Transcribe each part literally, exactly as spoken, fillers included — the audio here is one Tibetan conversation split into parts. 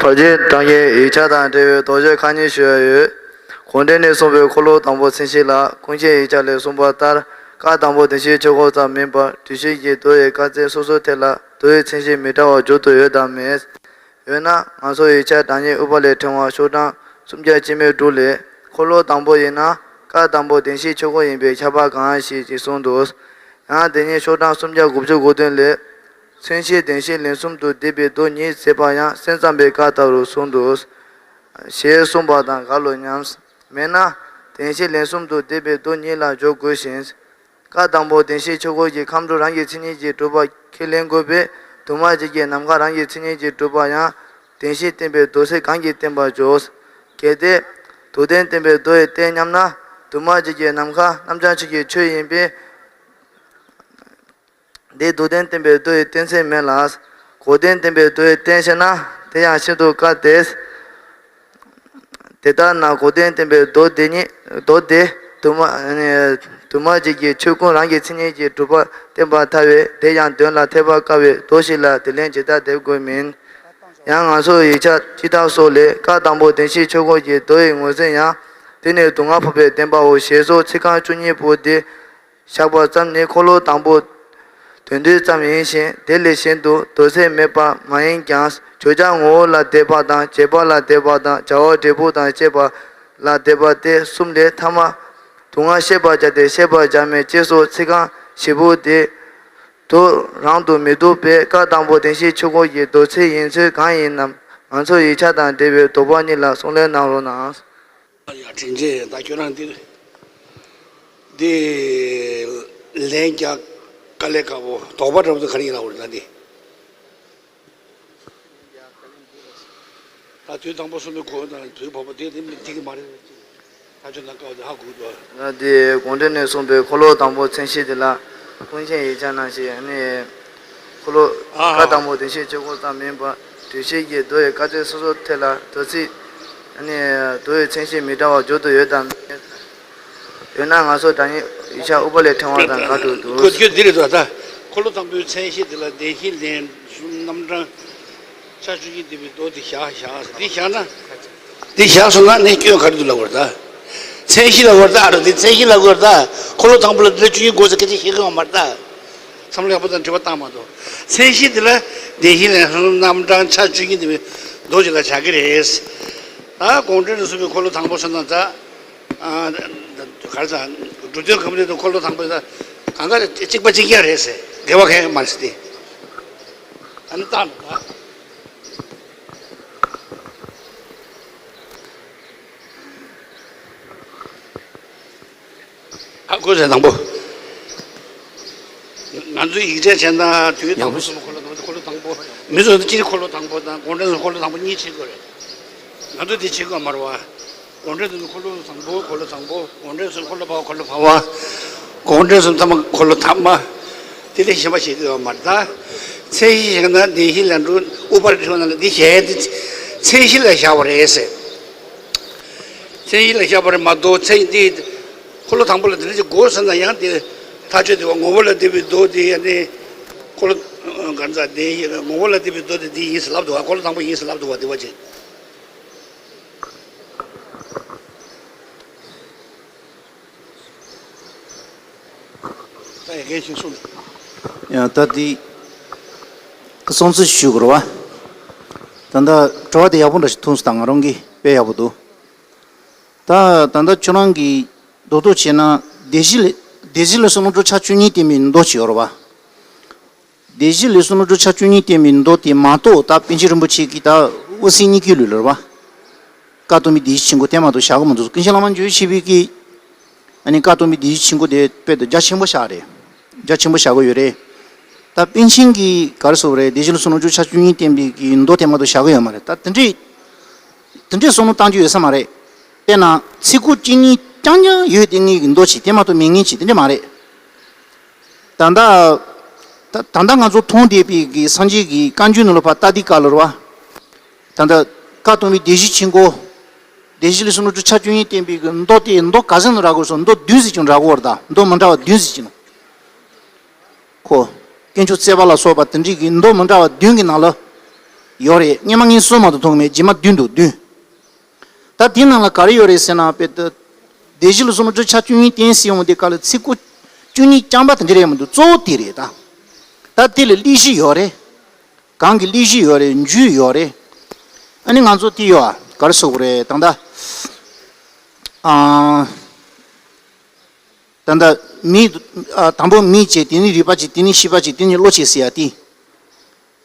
རྡོ་རྗེ་གྲགས་ཀྱི་ཡིག་ཆ་དང་འབྲེལ་བའི་དོགས་གཅོད་ཁག་གཉིས་ཞུ་ཡ་ཡོད། གུང་ཁྲན་ནས་གསུངས་པའི་འཁོར་ལོ་དང་པོ་མཚན་གཞི་ལ། ཀུན་མཁྱེན་ཡིག་ཆ་ལས་གསུངས་པ་ལྟར་བཀའ་དང་པོ་བདེན་བཞིའི་ཆོས་འཁོར་ཙམ་མིན་པར་འགྲེལ་བཤད་ཀྱི་མདོ་ཡི་བཀའ་རྩལ་སོ་སོའི་ཐད་ལ་མདོ་ཡི་མཚན་གཞི་མི་འདྲ་བ་འཇོག་ཏུ་ཡོད་དམ་མེད། ཡོད་ན་ང་ཚོ་ཡིག་ཆ་གྲགས་རྙིང་ཨུཏྤ་ལའི་ཕྲེང་བ་ཤོག་གྲངས་སུམ་བརྒྱ་བཅུ་མེད་དྲུག་ལས། འཁོར་ལོ་དང་པོ་ཡིན་ན་བཀའ་དང་པོ་བདེན་བཞིའི་ཆོས་འཁོར་ཡིན་པས་ཁྱབ་པ་གང་ཞིག་ཅེས་གསུངས་འདུག། ཡང་དེ་ཉིད་ཤོག་གྲངས་སུམ་བརྒྱ་དགུ་བཅུ་གོ་བདུན་ལས། མཚན་གཞི་བདེན་བཞི་ལན་གསུམ་དུ་བསྡུས་པའི་མདོ་ཉིད་ཟེར་བ་ཡང་སེམས་ཙམ་པའི་བཀའ་ལྟ་བུར་གསུངས་འདུག། ཞེས་གསུངས་པ་དང་འགལ་ལོ་སྙམ། མེད་ན། བདེན་བཞི་ལན་གསུམ་དུ་བསྡུས་པའི་མདོ་ཉིད་ལ་འཇོག་དགོས་ཤིང་། བཀའ་དང་པོ་བདེན་བཞིའི་ཆོས་འཁོར་གྱི་ཁམས་དྲུག་རང་གི་མཚན་ཉིད་ཀྱིས་གྲུབ་པ་ཁས་ལེན་དགོས་པས། དུ་མ་བཞི་གི་ནམ་མཁའ་རང་གི་མཚན་ཉིད་ཀྱིས་གྲུབ་པ་ཡང་བདེན་བཞི་བསྟན་པའི་མདོ་ཚིག་གང་གིས་བསྟན་པར་འཇོག། གལ་ཏེ། དུ་ལྡན་བསྟན་པའི་མདོ་ཡིས་བསྟན་སྙམ་ན། དུ་མ་བཞི་གི་ནམ་མཁའ་རྣམ་བྱང་ཆོས་ཀྱི་ཆོས་ཡིན་པས། འདི་དུ་ལྡན་བསྟན་པའི་མདོ་ཡིས་བསྟན་ཚད་མེད་ལ། གོ་ལྡན་བསྟན་པའི་མདོ་ཡིས་བསྟན་ཞེ་ན། དེ་ཡང་ཤིན་ཏུ་དཀའ་སྟེ། དེ་ལྟར་ན་གོ་ལྡན་བསྟན་པའི་མདོ་སྡེ་ཉིད་མདོ་སྡེ་དུ་མ་དུ་མ་བཞི་གི་ཆོས་ཀུན་རང་གི་མཚན་ཉིད་ཀྱིས་གྲུབ་པ་བསྟན་པར་ཐལ་བས། དེ་ཡང་དོན་ལ་ཐེ་བ་དཀའ་བས་མདོ་ཞིག་ལ་དེ་ལན་ཇི་ལྟར་འདེབས་དགོས་མིན། ཡང་ང་ཚོ་ཡིག་ཆ་སྤྱི་ལྟར་སོགས་ལས་བཀའ་དང་པོ་བདེན་བཞིའི་ཆོས་འཁོར་གྱི་མདོ་ཡི་ངོས་ཟིན་ཡང་། དེ་ནི་སྡུག་བསྔལ་འཕགས་པའི་བདེན་པའོ་ཞེས་སོགས་ཚིག་རྐང་བཅུ་གཉིས་པོ་འདི། བཞག་པ་ཙམ་ནི་འཁོར་ལོ་དང་པོ་དོན་བསྡུས་ཙམ་ཡིན་ཞིང་། དེ་ལས་གཞན་དུ་མདོ་ཚིག་མེད་པ་མ་ཡིན་ཀྱང་། བརྗོད་བྱ་ངོ་བོ་ལ་བསྡད་པ་དང་། བྱེད་པ་ལ་བསྡད་པ་དང་། བྱ་བ་འབྲས་བུ་དང་བཅས་པ་ལ་བསྡད་པ་སྟེ་གསུམ་ལས། ཐ་མ་སྡུག་བསྔལ་ཤེས་པར་བྱ་སྟེ་ཤེས་པར་བྱ་མིན་ཅེས་སོགས་ཚིག་རྐང་བཞི་པོ་དེ་དུ་རང་དུ་མི་འདུག་པས། བཀའ་དང་པོ་བདེན་བཞིའི་ཆོས་འཁོར་གྱི་མདོ་ཚིག་ཡིན་ཚུལ་གང་ཡིན་ནམ། ང་ཚོ་ཡིག་ཆ་དང་འབྲེལ་བའི་དོགས་པ་གཉིས་ལ་གསུང་ལན་གནང་རོགས་གནང་། ཡ་དྲིན་ཆེ། ད་ཁྱོད་རང་འདི་འདི་ལན་རྒྱག་དཀའ་ལས་ཁག་པོ། དོགས་པ་འདྲ་པོ་འདི་ག་རེ་ཡིན་ལབ་དགོས་རེད་ད་འདི། ད་དུས་དང་པོ་གསུམ་པའི་གོ་དང་དུས་བབ་པ་དེ་དེ་མི་འགྲིག་གི་མ་རེད། ད་ཁྱོད་ན་དཀའ་བ་དེ་ཧ་གོ་འདུག། ད་དེ་གུང་ཁྲན་ནས་གསུངས་པའི་འཁོར་ལོ་དང་པོ་མཚན་གཞི་དེ་ལ་ཀུན་མཁྱེན་ཡིག་ཆ་ནང་བཞིན་ནི། འཁོར་ལོ། ཨ། བཀའ་དང་པོ་བདེན་བཞིའི་ཆོས་འཁོར་ཙམ་མིན་པར་འགྲེལ་བཤད་ཀྱི་མདོ་ཡི་བཀའ་རྩལ་སོ་སོ་ཐད་ལ་མདོ་ཚིག་ནི་མདོ་ཡི་མཚན་གཞི་མི་འདྲ་བ་འཇོག་ཏུ་ཡོད་དམ། ཡོད་ན་ང་ཚོ་གྲགས་རྙིང་ཡིག་ཆ་ཨུཏྤ་ལའི་ཕྲེང་བ་དང་འགལ་འགྲོ་འདུག། ཁོ་ཁྱོད་འདི་རེད་འདུག་ད། འཁོར་ལོ་དང་པོའི་མཚན་གཞི་དེ་ལ་བདེན་བཞི་ལན་གསུམ་རྣམ་གྲངས་ཆ་བཅུ་གཉིས་བསྡུས་པའི་མདོ་དེ་བཞག་བཞག་འདི་བཞག་ན། འདི་བཞག་སོང་ན་ནི་སྐྱོན་ག་རེ་འདུག་ལབ་དགོས་རེད་ད། མཚན་གཞི་ལབ་དགོས་རེད་ད། ཨ་རོ་འདི་མཚན་གཞི་ལབ་དགོས་རེད་ད། འཁོར་ལོ་དང་པོ་ལ་འདི་ལ་བཅུ་གཉིས་དགོས་ཟེར་སྐད་ཆ་བཤད་ཀྱི་ཡོད་མ་རེད་ད། བསམ་བློ་ཡག་པོ་དང་དྲི་བ་བཏང་མ་གཏོགས། མཚན་གཞི་འདི་ལ་བདེན་བཞི་ལན་གསུམ་རྣམ་གྲངས་ཆ་བཅུ་གཉིས་བསྡུས་པའི་མདོ་ཅིག་ལ་བཞག་གི་རེད། ད་གུང་ཁྲན་ནས་གསུངས་པའི་འཁོར་ལོ་དང་པོ་སོང་ན་ད། ཨ། ག་རེ་ཟ། སྒྲུབ་སྡེ་སྒོམ་སྡེ་དང་འཁོར་ལོ་དང་པོ་ད་གང་ག་གཅིག་པ་གཅིག་རྐྱང་རེད་ཟེར། འགལ་བ་གང་ཡང་མ་རེད་ཟེར་ཏེ། ཨ་ནི་བཏང་ད། ཨ་ཁོ་ཚོས་དང་པོ། ང་ཚོའི་ཡིག་ཆ་བྱས་ན་དུས་དང་པོ་གསུམ་འཁོར་ལོ་དང་པོ། འཁོར་ལོ་དང་པོ། མི་ཚོ་སྤྱིར་འཁོར་ལོ་དང་པོ་དང་གུང་ཁྲན་ཚོ་འཁོར་ལོ་དང་པོ་གཉིས་བྱེད་དགོས་རེད། ང་ཚོ་དེ་བྱེད་དགོས་མ་རེད་བ། གུང་ཁྲན་ཚོ་འཁོར་ལོ་དང་པོ། འཁོར་ལོ་དང་པོ། གུང་ཁྲན་ཚོ་འཁོར་ལོ་བར་པ། འཁོར་ལོ་བར་པ། གུང་ཁྲན་ཚོ་ཐ་མ་འཁོར་ལོ་ཐ་མ། དེ་ལས་གཞན་པ་བྱེད་དགོས་མ་རེད་ད། མཚན་གཞི་བཞག་ན་བདེན་བཞི་ལན་གསུམ། ཨུཏྤལ་ཕྲེང་བ་ནང་ལ་འདི་བཞག་ཡ་དེ་མཚན་གཞི་ལ་བཞག་པ་རེད་ཟེར། མཚན་གཞི་ལ་བཞག་པ་རེད་མ་གཏོགས་མཚན་གཞི་འདི། འཁོར་ལོ་དང་པོ་ལ་དེ་འདྲ་ཅིག་དགོས་ཟེར་ན་ཡང་དེ། ཐག་ཆོད་དེ་བ། ངོ་བོ་ལ་བསྡུས་པའི་མདོ་དེ་ཡང་ནི། འཁོར་ལོ། གང་ཟག་དེ་ཡིན། ངོ་བོ་ལ་བསྡུས་པའི་མདོ་དེ་འདི་ཡིན་ཟེར་ལབ་འདུག་བ། འཁོར་ལོ་དང་པོ་ཡིན་ཟེར་ལབ་འདུག་བ། དེ་བ་ཅིག། ད་ཡ་གལ་ཆེན་གསུངས། ཡང་ད་དེ་བསམ་ཚུལ་ཞུ་དགོས་རེད་བ། ད་ལྟ་དྲི་བ་དེ་ཡག་པོ་འདྲ་ཞིག་ཐུག་སོང་། ད་ང་རང་གིས་དཔེ་ཡག་པོ་འདུག། ད་ད་ལྟ་ཁྱོད་རང་གིས་རྡོག་རྡོག་བྱས་ན་སྡེ་བཞི་ལས། སྡེ་བཞི་ལས་གསུམ་ལོ་དྲུག་ཆ་བཅུ་གཉིས་བསྟན་པའི་མདོ་ཅིག་ཡོད་རེད་བ། སྡེ་བཞི་ལས་གསུམ་ལོ་དྲུག་ཆ་བཅུ་གཉིས་བསྟན་པའི་མདོ་དེ་མ་གཏོགས། ད་པཎ་ཆེན་རིན་པོ་ཆེ་གིས་ད་དབུ་སེམས་གཉིས་ཀྱི་ལུགས་ལ་རེད་བ། བཀའ་གཏོང་མི་སྡེ་བཞི་ཆེན་པོ་དེ་མ་གཏོགས་བཞག་གི་མི་འདུག། ཀུན་མཁྱེན་བླ་མ་འཇུ་ཆེན་པོ་གིས། ཨ་ནི་བཀའ་གཏོང་མི་སྡེ་བཞི་ཆེན་པོ་དེ་དཔེ་དེ་རྒྱ་ཆེན་པོ་བཞག་རེད། རྒྱ་ཆེན་པོ་བཞག་གི་ཡོད་རེད། ད་པཎ་ཆེན་གྱིས་ག་རེ་ཟེར་བ་རེད། སྡེ་བཞི་ལས་གསུམ་ལོ་དྲུག་ཆ་བཅུ་གཉིས་བསྟན་པའི་གི་མདོ་དེ་མ་གཏོགས་བཞག་གི་ཡོད་མ་རེད། ད་དེ་འདྲའི། དེ་འདྲའི་བསམ་བློ་གཏང་རྒྱུ་ཡོད་ས་མ་རེད། དཔེར་ན་ཚིག་གོ་གཅིག་གཉིས་རྐྱང་རྐྱང་ཡོད་དེ་ངེས་ཀྱི་མདོ་ཅིག། དེ་མ་གཏོགས་མེད་ངེས་ཅིག་དེ་འདྲ་མ་རེད། ད་ལྟ། ད་ད་ལྟ་ང་ཚོ་མཐོང་བསྡད་པའི་གི་སངས་རྒྱས་ཀྱི་བཀའ་འགྱུར་ནང་ལ་ཕར་ལྟ་དུས་སྐབས་ལ་རེད་བ། ད་ལྟ་བཀའ་གཏོང་མི་སྡེ་བཞི་ཆེན་པོ། སྡེ་བཞི་ལས་གསུམ་ལོ་དྲུག་ཆ་བཅུ་གཉིས་བསྟན་པའི་གི་མདོ་དེ་མདོ་ག་ཟེར་ནས་རག་གི་ཡོད་ཟེར། མདོ་བདུན་ཟེར་གྱི་རག་གི་ཡོད་རེད་ད། མདོ་མི་འདྲ་བ་བདུན་ཟེར་གྱི་ཡོད། ཁོ། དཀོན་མཆོག་བརྩེགས་པ་ལ་སོགས་པ་དེ་འདྲའི་གི་མདོ་མི་འདྲ་བ་བདུན་གྱི་ནང་ལ། ཡོད་རེད། སྔོན་མ་ངས་གསུམ་མ་གཏོགས་མཐོང་མེད། རྗེས་མ་བདུན་འདུག་བདུན། ད་དེ་ནང་ལ་ག་རེ་ཡོད་རེད་ཟེར་ན། དཔེ་ད་སྡེ་བཞི་ལ་སོང་ན་བཅུ་ཆ་བཅུ་གཉིས་བསྟན་ཟེར་ཡོང་དེ་ག་ལ་ཚིག་གོ་བཅུ་གཉིས་རྐྱང་པ་དེ་འདྲ་རེད་མི་འདུག་གཙོ་བོ་དེ་རེད་ད། ད་དེ་ལ་གླེགས་གཞི་ཡོད་རེད། གང་གི་གླེགས་གཞི་ཡོད་རེད། མཇུག་ཡོད་རེད། ཨ་ནི་ང་ཚོ་དེ་ཡོད་ཨ། ག་རེ་ཟེར་དགོས་རེད་ད་ལྟ། ཨ། ད་ལྟ་མིང་། ཨ། དང་པོ་མིང་བྱས། དེ་ནི་རིག་པ་བྱས། དེ་ནི་ཤེས་པ་བྱས། དེ་ནི་བློ་བྱས་ཟེར་ཡ་དེ།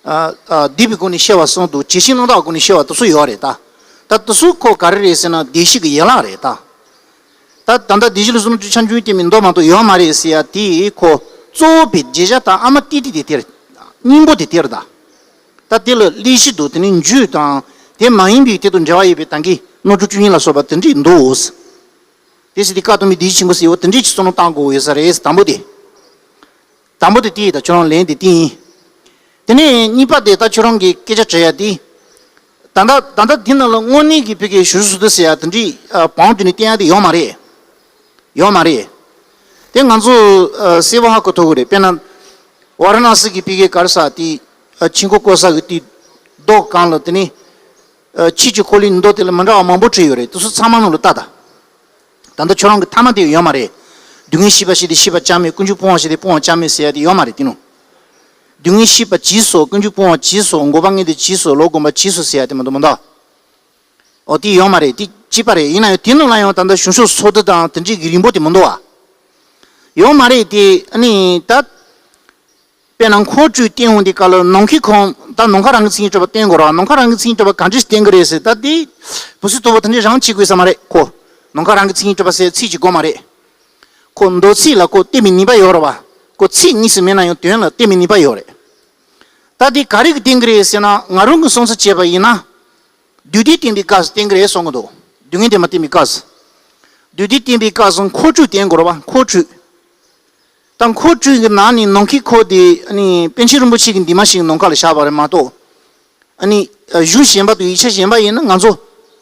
ཨ། ཨ། སྡེབ་པའི་སྒོ་ནས་བཤད་པ་གསུམ་འདུག་བྱད་བཞི་རྣམ་དག་སྒོ་ནས་བཤད་པ་དེ་ཚོ་ཡོད་རེད་ད། ད་དེ་ཚོ་ཁོ་ག་རེ་རེད་ཟེར་ན་སྡེ་བཞི་གི་ཡན་ལག་རེད་ད། ད་ད་ལྟ་སྡེ་བཞི་ལ་སོང་ན་བཅུ་ཆ་བཅུ་གཉིས་བསྟན་པའི་མདོ་མ་གཏོགས་ཡོད་མ་རེད་ཟེར་ཡ་དེ་ཁོ་གཙོ་བོ་པའི་བརྗོད་བྱ་དང་ཨ་མ་ཏི་ཏི་དེ་དེར། སྙིང་པོ་དེ་དེར་ད། ད་དེ་ལ་གླེགས་གཞི་འདུག་དེ་ནི་མཇུག་དང་དེ་མ་ཡིན་པའི་དེ་དང་འབྲེལ་བ་ཡོད་པའི་ད་གིན་རྣམ་གྲངས་བཅུ་གཉིས་ལ་སོགས་པ་དེ་འདྲས་འདུག་དེ་ཟེར་དེ་བཀའ་གཏོང་མི་སྡེ་བཞི་ཆེན་པོ་ཟེར་བ་དེ་འདྲས་ཀྱི་བསམ་བློ་བཏང་དགོས་ཡོད་ས་རེད། དང་པོ་དེ། དང་པོ་དེ་དེ་ཡིན་ད། ཁྱོད་རང་ལན་དེ་དེ་ཡིན། དེ་ནས་གཉིས་པ་དེ་ད་ཁྱོད་རང་གིས་སྐད་ཆ་དྲི་ཡ་དེ། ད་ལྟ་ད་ལྟ་དེ་ནང་ལ་དངོས་གནས་ཀྱི་ཕ་གིའི་ཞུ་སུ་དུ་ཟེར་ཡ་དེ་འདྲས་བང་བསྒྲིགས་ནས་བསྟན་ཡ་དེ་ཡོད་མ་རེད། ཡོད་མ་རེད། དེ་ང་ཚོ་ཨ་གསལ་པོ་ཧ་གོ་ཐུབ་ཀྱི་རེད། དཔེར་ན་ཝཱ་ར་ཎ་སི་གི་ཕ་གིའི་ག་རེ་ཟེར་དེ། ཨ། ཆོས་འཁོར་བསྐོར་ས་གི་དེ་རྡོ་སྒང་ལ་དེ་ནས་ཨ་ཆོས་ཀྱི་འཁོར་ལོའི་མདོ་དེ་ལ་མི་འདྲ་བ་མང་པོ་བྲིས་ཡོད་རེད། དེ་ཚོ་ཚང་མ་ནང་ལ་ལྟ་ད། ད་ལྟ་ཁྱོད་རང་གི་ཐ་མ་དེ་ཡོད་མ་རེད། སྡུག་བསྔལ་ཤེས་པ་ཞིག་དེ་ཤེས་པ་ཅང་མེད། ཀུན་འབྱུང་སྤོང་བ་ཞིག་དེ་སྤོང་བ་ཅང་མེད་ཟེར་ཡ་དེ་ཡོད་མ་རེད། དེ་ནང་སྡུག་བསྔལ་ཤེས་པ་ཇི་སོགས། ཀུན་འབྱུང་སྤོང་བ་ཇི་སོགས། འགོག་པ་ངན་འདས་ཇི་སོགས། ལོག་སྒོམ་པ་ཇི་སོགས་ཟེར་ཡ་དེ་མི་འདུག་མི་འདུག་འོ་དེ་ཡོད་མ་རེད། དེ་གཅིག་པ་རེད། ཡིན་ན་ཡང་དེ་ནང་ལ་ཡང་ད་ལྟ་གཞུང་ཕྱོགས་སོ་བསྡུ་དང་དེ་འདྲའི་གི་རིང་པོ་དེ་མི་འདུག་བ། ཡོད་མ་རེད་དེ། ཨ་ནི་ད། དཔེར་ན་འཁོར་སྤྲོས་བསྟན་འོང་དེ་ག་ལ་ནམ་མཁའི་ཁོངས། ད་ནམ་མཁའ་རང་གི་མཚན་ཉིད་གྲུབ་པ་བསྟན་དགོས་ར། ནམ་མཁའ་རང་གི་མཚན་ཉིད་གྲུབ་པ་ག་འདྲས་བསྟན་གི་རེད་ཟེར། ད་དེ་བུ་སུ་དོ་བོ་དེ་འདྲས་རང་བྱེད་དགོས་ས་མ་རེད་ཁོ། ནམ་མཁའ་རང་གི་མཚན་ཉིད་གྲུབ་པ་ཟེར་ཚིག་གཅིག་དགོས་མ་རེད། ཁོ་མདོ་ཚིག་ལ་ཁོ་བསྟན་པའི་ནུས་པ་ཡོད་ར་བ། ཁོ་ཚིག་གཉིས་སུ་མེད་ན་ཡང་དོན་ལ་བསྟན་པའི་ནུས་པ་ཡོད་རེད། ད་དེ་ག་རེ་གི་བསྟན་གི་རེད་ཟེར་ན། ང་རང་གི་བསམ་ཚུལ་བྱས་པ་ཡིན་ན། བདུད་སྡེ་བསྟན་པའི་སྐབས་སུ་བསྟན་གི་རེད་བསམ་གི་འདུག་སྡུག་བསྔལ་བདེ་མ་བསྟན་པའི་སྐབས་སུ། བདུད་སྡེ་བསྟན་པའི་སྐབས་སུ་འཁོར་སྤྲོས་བསྟན་དགོས་ར་བ། འཁོར་སྤྲོས། ད་འཁོར་སྤྲོས་ཀྱི་ནང་ནས་ནམ་མཁའི་འཁོར་དེ་ཨ་ནི་པཎ་ཆེན་རིན་པོ་ཆེ་གི་འདུས་མ་བྱས་ཀྱི་ནམ་མཁའ་ལ་བཞག་པ་རེད་མ་གཏོགས། ཨ་ནི་གཞུང་གཞན་པ་དང་ཡིག་ཆ་གཞན་པ་ཡིན་ན་ང་ཚོ་